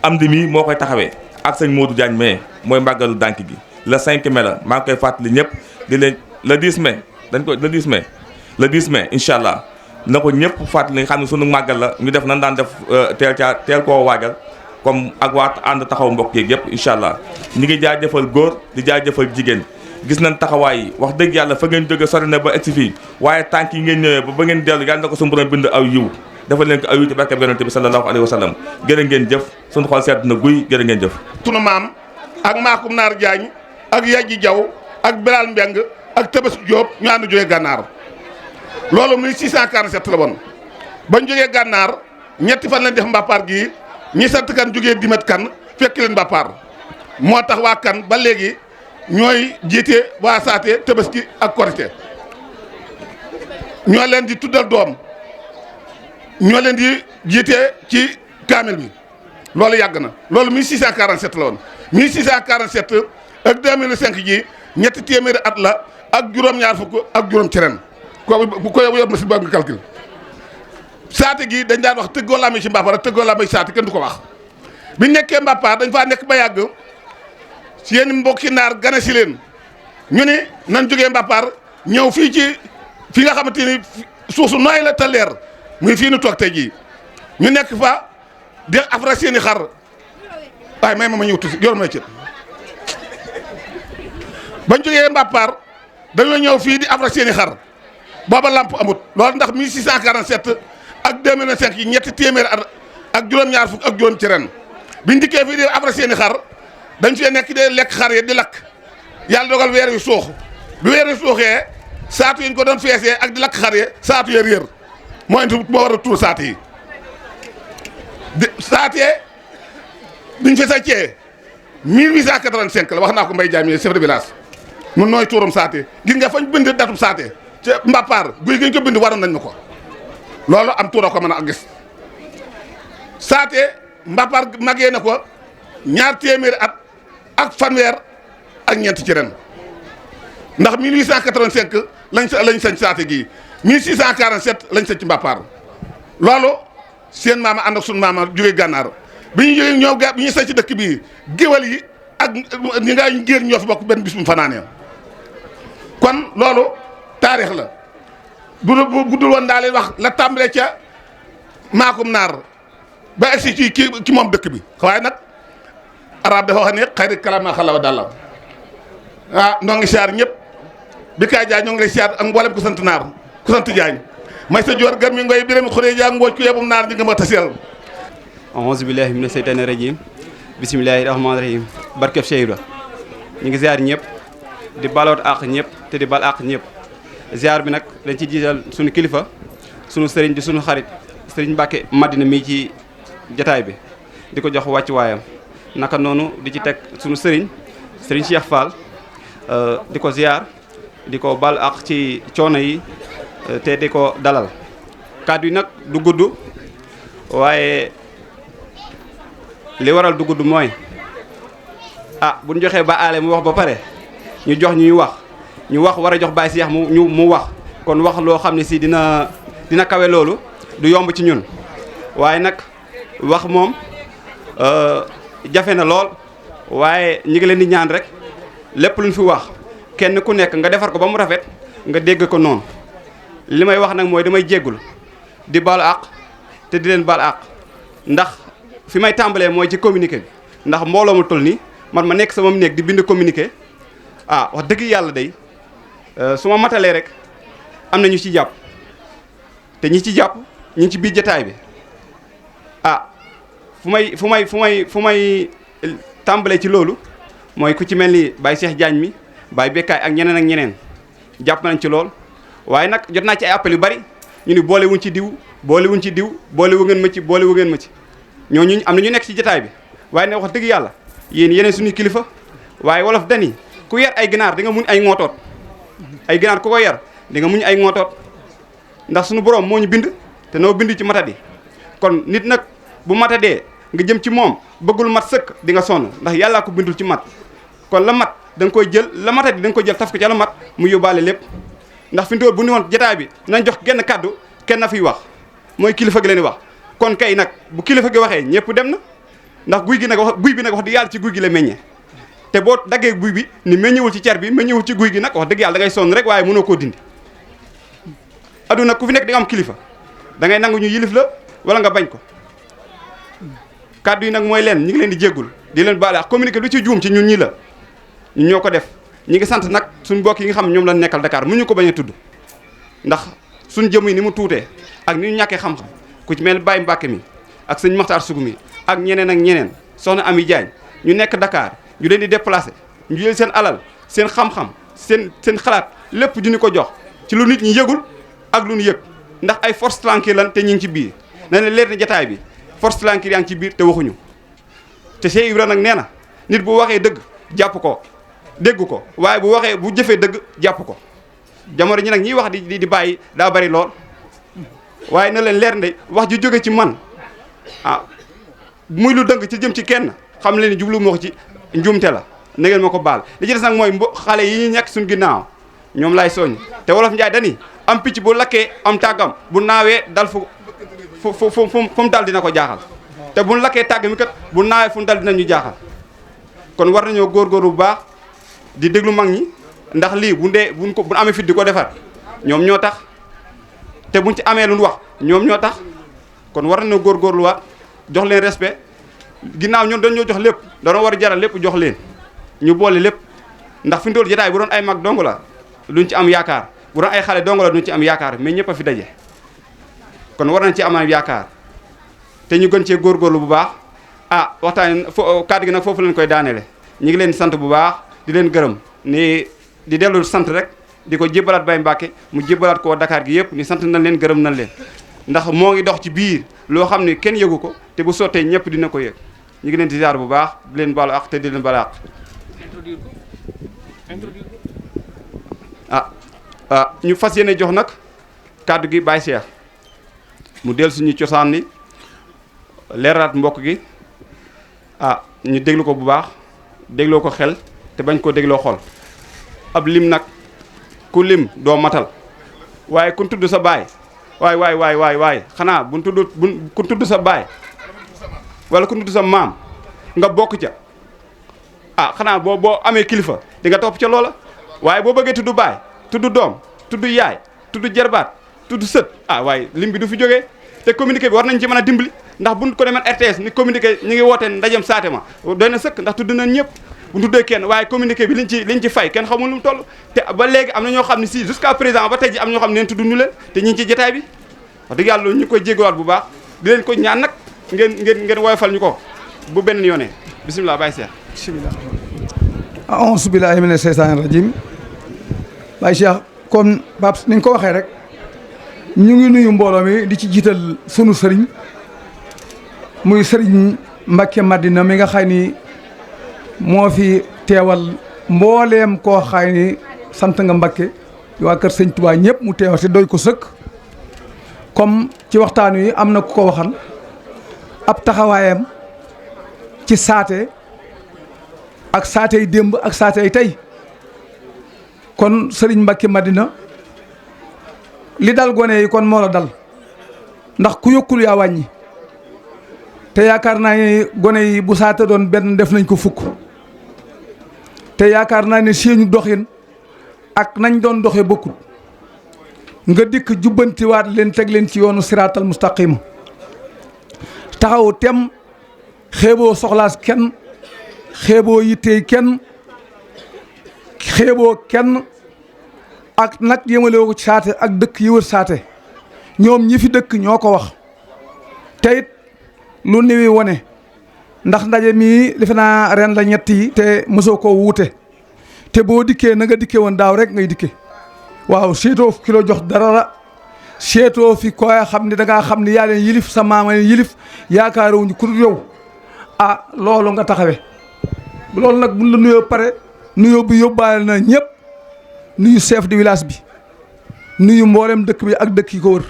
Amdi mi moo koy taxawee ak sëñ Modou Diagne mais mooy màggalu Danki gi le 5 mai la maa ngi koy fàttali ñëpp di leen le 10 mai dañ ko le 10 mai incha allah na ko ñëpp fàttali nga xam ne sunu màggal la ñu def nan daan def teel koo waajal comme ak waat ànd taxaw mbokk yeeg yëpp incha allah ñu ngi jaajëfal góor di jaajëfal jigéen gis nañ taxawaay yi wax dëgg yàlla fa ngeen jóge sori na ba egsi fii waaye tànk yi ngeen ñëwee ba ngeen dellu yàlla na ko suñu borom bind aw yiw dafa leen ko aw yiw ci barke yonent bi sallallahu alayhi wa sallam jërë ngeen jëf suñu xol sedd na guy jërë ngeen jëf sunu maam ak Makum Naar Diagne ak Yadji Diaw ak Bilal Mbeng ak Tabaski Diop ñu ànd jógee gànnaar loolu muy 647 la woon bañ jógee gànnaar ñetti fan lañ def mbàppaar gii ñi sant kan jógee dimet kan fekk leen mbàppaar moo tax waa kan ba léegi ñooy jiite waa saate Tabaski ak Korité ñoo leen di tuddal doom ñoo leen di jiite ci kaamil bi loolu yàgg na loolu 1647 la woon 1647 ak 2005 ji ñetti téeméeri at la ak juróom-ñaar fukk ak juróom ci ren bu ko yor na si ba nga calcul saate gi dañ daan wax tëggoo làmmiñ ci mbàppaar ak tëggoo làmmiñ saate kenn du ko wax biñ nekkee mbàppaar dañ faa nekk ba yàgg si yéen mbokki naar gane si leen ñu ne nan jógee mbàppaar ñëw fii ci fi nga xamante ni suuf su nooy la te leer muy fii nu toog tey jii ñu nekk fa di afra seeni xar waaye may ma ñëw tuuti yor may ci bañ jógee Mbapar dañoo ñëw fii di afra seeni xar booba lamp amut loolu ndax 1647 ak 2005 yi ñetti téeméer ak juróom-ñaar fukk ak juróom ci ren biñ dikkee fii di afra seeni xar dañ fee nekk de lekk xar yi di lakk yàlla dogal weer yu suux bi weer yu suuxee saatu yi ñu ko doon feesee ak di lakk xar yi saatu ya réer moo indi moo war a tuur saatu yi di saatee biñ fi saccee 1885 la wax naa ko Mbaye Diagne chef de village nun nooy tuurum saate gis nga fañ bind datub saate ca Mbapar guy gi ñu ko bind waroon nañ ma ko loolu am tuura ko mën a gis saate Mbapar màggee na ko ñaar téeméeri at ak fanweer ak ñeent ci ren ndax 1885 lañ sañ saate gii 1647 lañ sañ ci Mbapar loolu seen maama ànd ak sunu maama jógee gànnaar bi ñu jógee ñëw bi ñu sañ ci dëkk bii géwal yi ak ñi nga géer ñoo fi bokk benn bis mu fanaanee kon loolu taarix la bu guddul woon daal di wax la tàmbalee ca maakum naar ba egsi ci moom dëkk bi waaye nag arab dafa wax ne xayri kalama xalawa dàlla noo ngi siyaar ñëpp bi kaay jaay ñoo ngi lay siyaar ak mboolem ku sant naar ku sant jaañ may sa joor gar mi ngoy biram xuree jaa ngooj ku yebum naar ñi nga ma taseel auzu billahi mina seytaani rajim bismillahi rahmaani rahim barkeb Cheikh Ibra ñu ngi ziar ñëpp di baloot àq ñëpp te di bal àq ñëpp ziar bi nag dañ ci jiital suñu kilifa suñu sëriñ di suñu xarit sëriñ Mbàkke Madina mii ci jataay bi di ko jox wàcc waayam naka noonu di ci teg suñu sëriñ Cheikh Fall di ko ziar di ko bal àq ci coono yi te di ko dalal kàddu yi nag du gudd waaye li waral du gudd mooy bu ñu joxee ba aale mu wax ba pare ñu jox ñuy wax ñu wax war a jox Baye Cheikh mu wax kon wax loo xam ne si dina kawe loolu du yomb ci ñun waaye nag wax moom jafe na lool waaye ñi ngi leen di ñaan rek lépp luñ fi wax kenn ku nekk nga defar ko ba mu rafet nga dégg ko noonu li may wax nag mooy damay jéggul di baal àq te di leen baal àq ndax fi may tàmbalee mooy ci communiqué bi ndax mbooloo mu toll nii man ma nekk sama néeg di bind communiqué wax dëgg yàlla day su ma matalee rek am na ñu ci jàpp te ñi ci jàpp ñu ngi ci biir jataay bi fu may tàmbalee ci loolu mooy ku ci mel ni Baye Cheikh Diagne mi Baye Bekkaay ak ñeneen jàpp nañ ci lool waaye nag jot naa ci ay appel yu bari ñu ni boolewuñ ci diw boolewuñ ci diw boolewu ngeen ma ci boolewu ngeen ma ci ñooñu am na ñu nekk ci jataay bi waaye ne wax dëgg yàlla yeneen suñuy kilifa waaye wolof dani ku yar ay ginaar di nga muñ ay ngootoot ay ginaar ku ko yar di nga muñ ay ngootoot ndax suñu borom moo ñu bind te noo bind ci matadi kon nit nag bu matadee nga jëm ci moom bëggul mat sëkk di nga sonn ndax yàllaa ko bindul ci mat kon la mat da nga koy jël la matadi da nga koy jël taf ko ca la mat mu yóbbaale lépp ndax fi mu toll bu ñu woon jataay bi nañ jox genn kàddu kenn na fiy wax mooy kilifa gi leen di wax kon kay nag bu kilifa gi waxee ñëpp dem na ndax guy bi nag wax di yàlla ci guy gi la meññee te boo daggee guy bi ni meññewul ci cer bi meññewul ci guy gi nag wax dëgg yàlla da ngay sonn rek waaye mënoo koo dindi aduna ku fi nekk di nga am kilifa da ngay nangu ñu yilif la wala nga bañ ko kàddu yi nag mooy leen ñi ngi leen di jéggul di leen baale ak communiqué lu ci juum ci ñun ñi la ñun ñoo ko def ñi ngi sant nag suñu mbokk yi nga xam ne ñoom lañ nekkal Dakar mu ñu ko bañ a tudd ndax suñ jëm yi ni mu tuutee ak ni ñu ñàkkee xam-xam ku ci mel Baye Mbacke mi ak sëñ Maxtaar Sugu mi ak ñeneen soxna Ami Diagne ñu nekk Dakar ñu leen di déplacé ñu jël seen alal seen xam-xam seen xalaat lépp di ñu ko jox ci lu nit ñi yëgul ak lu ñu yëg ndax ay force tranquille lan te ñu ngi ci biir na ne leer na jataay bi force tranquille yaa ngi ci biir te waxuñu te Cheikh Ibra nag nee na nit bu waxee dëgg jàpp ko dégg ko waaye bu jëfee dëgg jàpp ko jamono ñi nag ñiy wax di bàyyi daa bari lool waaye na leen leer nde wax ju jóge ci man muy lu dëng ci jëm ci kenn xam leen ni jublu moo ko ci njuumte la na ngeen ma ko baal li ci des nag mooy xale yi ñu nekk suñu ginnaaw ñoom laay soññ te wolof Njaay dani am picc bu lakkee am tàggam bu naawee dal fu mu dal dina ko jaaxal te bu lakkee tàgg mi kat bu naawee fu mu dal dinañu jaaxal kon war nañoo góorgóorlu bu baax di déglu mag ñi ndax lii bu amee fit di ko defar ñoom ñoo tax te buñ ci amee lu ñu wax ñoom ñoo tax kon war nañoo góorgóorluwaat jox leen respect ginnaaw ñun dañoo jox lépp dañoo war a jaral lépp jox leen ñu boole lépp ndax fi mu toll jotaay bu doon ay mag dong la duñ ci am yaakaar bu doon ay xale dong la duñ ci am yaakaar mais ñëpp a fi daje kon war nañ ci am yaakaar te ñu gën cee góorgóorlu bu baax waxtaan kàddu gi nag foofu lañ koy daanele ñu ngi leen di sant bu baax di leen gërëm ni di dellu sant rek di ko jébbalaat Baye Mbacke mu jébbalaat ko Dakar gi yëpp ni sant nañ leen gërëm nañ leen ndax moo ngi dox ci biir loo xam ne kenn yëgu ko te bu sottee ñëpp dina ko yëg ñu ngi leen di ziar bu baax di leen baalu ak te di leen baalu ak ñu fas yéene jox nag kàddu gi Baye Cheikh mu dellu suñu cosaan ni leeralaat mbokk gi ñu déglu ko bu baax dégloo ko xel te bañ koo dégloo xol ab lim nag ku lim doo matal waaye ku tudd sa baay waay xanaa ku tudd sa baay wala ku tudd sa maam nga bokk ca xanaa boo amee kilifa di nga topp ca loola waaye boo bëggee tudd baay tudd doom tudd yaay tudd jarbaat tudd sët waaye lim bi du fi jógee te communiqué bi war nañ ci mën a dimbali ndax buñ ko demee RTS ni communiqué ñu ngi woote ndajem saate ma doy na sëkk ndax tudd nañ ñëpp bu tuddee kenn waaye communiqué bi liñ ci fay kenn xamul lu mu toll te ba léegi am na ñoo xam ne si jusqu'à présent ba tey ji am ñoo xam ne neen tudd ñu leen te ñu ngi ci jotaay bi wax dëgg yàlla loolu ñu koy jégaluwaat bu baax di leen ko ñaan nag ngeen woyofal ñu ko bu benn yoonee bisimilah Baye Cheikh bisimilah a'uuzu billaahi mina sheytaani rajiim Baye Cheikh comme Pape ni nga ko waxee rek ñu ngi nuyu mbooloo mi di ci jiital sunu sëriñ muy sëriñ Mbacke Madina mi nga xay ni moo fi teewal mbooleem koo xay ni sant nga Mbacke waa kër sëñ Touba ñëpp mu teewal te doy ko sëkk comme ci waxtaan wi am na ku ko waxan ab taxawaayam ci saate ak saate yi démb ak saate yi tey kon sëriñ Mbacke Madina li dal gone yi kon moo la dal ndax ku yokkul yaa wàññi te yaakaar naa ne gone yi bu saate doon benn def nañ ko fukk te yaakaar naa ne seenu doxin ak nañ doon doxee bokkut nga dikk jubbantiwaat leen teg leen ci yoonu siraatal mustaqima taxaw tem xeeboo soxlaas kenn xeeboo yittey kenn xeeboo kenn ak nag yëmale ko ci saate ak dëkk yi wër saate ñoom ñi fi dëkk ñoo ko wax te it lu niwi wone ndax ndaje mii defe naa ren la ñett yi te mosoo koo wuute te boo dikkee na nga dikkee woon daaw rek ngay dikke waaw seetoo fi kilo jox dara la seetoo fi koy xam ne da ngaa xam ne yaa leen yilif sa maama leen yilif yaakaaruwuñu ku dul yow loolu nga taxawe loolu nag buñ la nuyoo pare nuyoo bi yóbbaale na ñëpp nuyu chef de village bi nuyu mboolem dëkk bi ak dëkk yi ko wër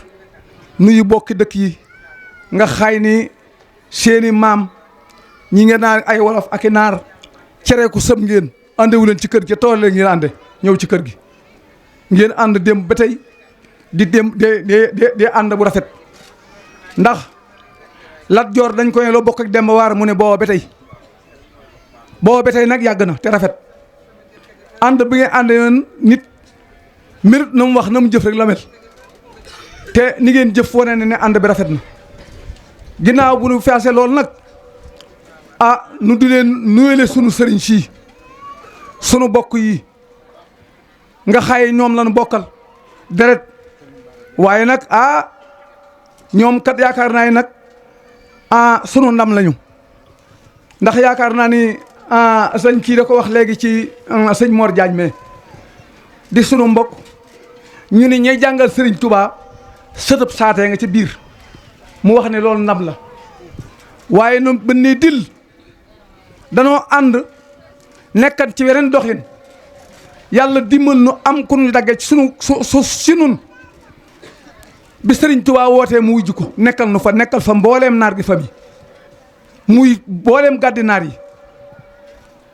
nuyu bokki dëkk yi nga xay ni seeni maam ñi ngeen naan ay wolof ak i naar cere ku sëb ngeen àndewu leen ci kër gi tool leen ngeen ànde ñëw ci kër gi ngeen ànd dem ba tey di dem de ànd bu rafet ndax Lat Joor dañ ko ne loo bokk ak Demba Waar mu ne booba ba tey nag yàgg na te rafet ànd bi ngeen ànd yoon nit mérite na mu wax na mu jëf rek la mel te ni ngeen jëf wane ne ànd bi rafet na ginnaaw bu nu feese loolu nag nu di leen nuyele sunu sëriñ sii sunu bokk yi nga xaye ñoom lañu bokkal deret waaye nag ñoom kat yaakaar naa ni nag sunu ndam lañu ndax yaakaar naa ni sëñ kii da ko wax léegi ci sëñ Mor Diagne mais di sunu mbokk ñu ni ñay jàngal sëriñ Touba sëtëb saatee nga ci biir mu wax ne loolu ndam la waaye noonu ba ne dil danoo ànd nekkat ci weneen doxin yàlla dimbal nu am ku ñu daggee ci sunu si nun bi sëriñ Touba wootee mu wujj ko nekkal nu fa nekkal fa mbooleem naar gi fa bi muy mbooleem gàddi naar yi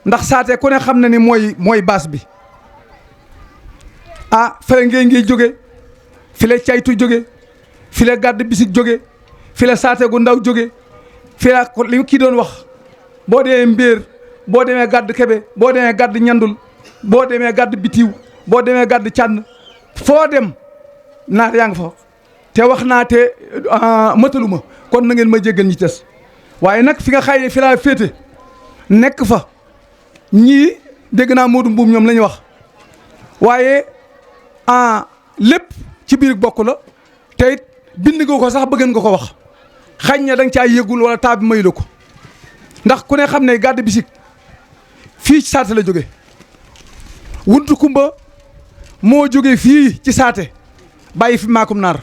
ndax saate ku ne xam na ni mooy baas bi fele ngiy jóge fi la caytu jóge fi la gàdd bisik jóge fi la saate gu ndaw jóge fi la li kii doon wax boo demee mbéer boo demee gàdd kebe boo demee gàdd ñandul boo demee gàdd bitiw boo demee gàdd cànn foo dem naar yaa nga fa te wax naa te mataluma kon na ngeen ma jéggal ñi tes waaye nag fi nga xaye fi laa féete nekk fa ñii dégg naa Modou Mbuum ñoom la ñu wax waaye lépp ci biir bokk la te it bind nga ko sax bëgg nga ko wax xañ na da nga caa yëgul wala taa bi mayu la ko ndax ku ne xam ne Gàdd Bisik fii ci saate la jóge wuntu kumba moo jóge fii ci saate bàyyi fi maakum naar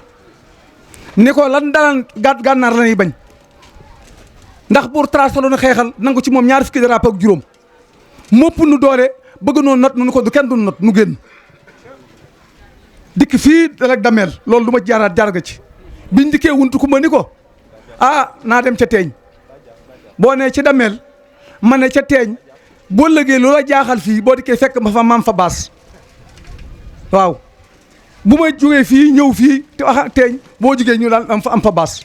ni ko lan dalan gànnaar la ñuy bañ ndax buur trasaloon xeexal nangu ci moom ñaar fukki drapeau ak juróom mopp nu doole bëgg noonu not nu ko du kenn du not nu génn dikk fii rek dameel loolu du ma jaaraat jaar nga ci biñ dikkee wuntu kumba ni ko naa dem ca teeñ boo nee ci dameel ma ne ca teeñ boo lëgee loola jaaxal fii boo dikkee fekk ma fa maam fa baas waaw bu may jógee fii ñëw fii te wax ak teeñ boo jugee ñu daal am fa baas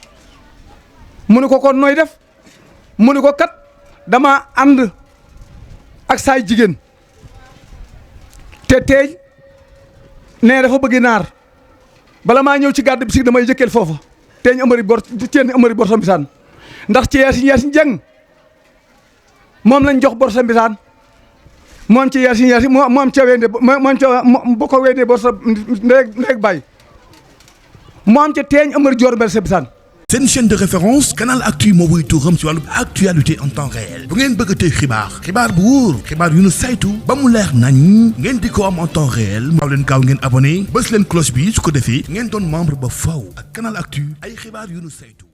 mu ne ko kon nooy def mu ne ko kat dama ànd ak saay jigéen te teeñ nee dafa bëgg naar bala maa ñëw ci Gàdd Bisik damay jëkkeel foofa teeñ amari bor teen amari bor sa mbisaan ndax ci Yaasin Jeng moom lañ jox bor sa mbisaan moom ci Yaasin moom ca wende moom ca boo ko wendee bor sa ndeeg bàyyi moom ca teeñ amari joor mbel sa mbisaan. seen chaîne de référence Canal Actu moo wuy tuuram ci wàllu actualité en temps réel bu ngeen bëgg a tey xibaar bu wóor xibaar yu nu saytu ba mu leer nañ ngeen di ko am en temps réel maaw leen gaaw ngeen abonné bës leen cloche bi su ko defee ngeen doon membre ba faw ak Canal Actu ay xibaar yu nu saytu.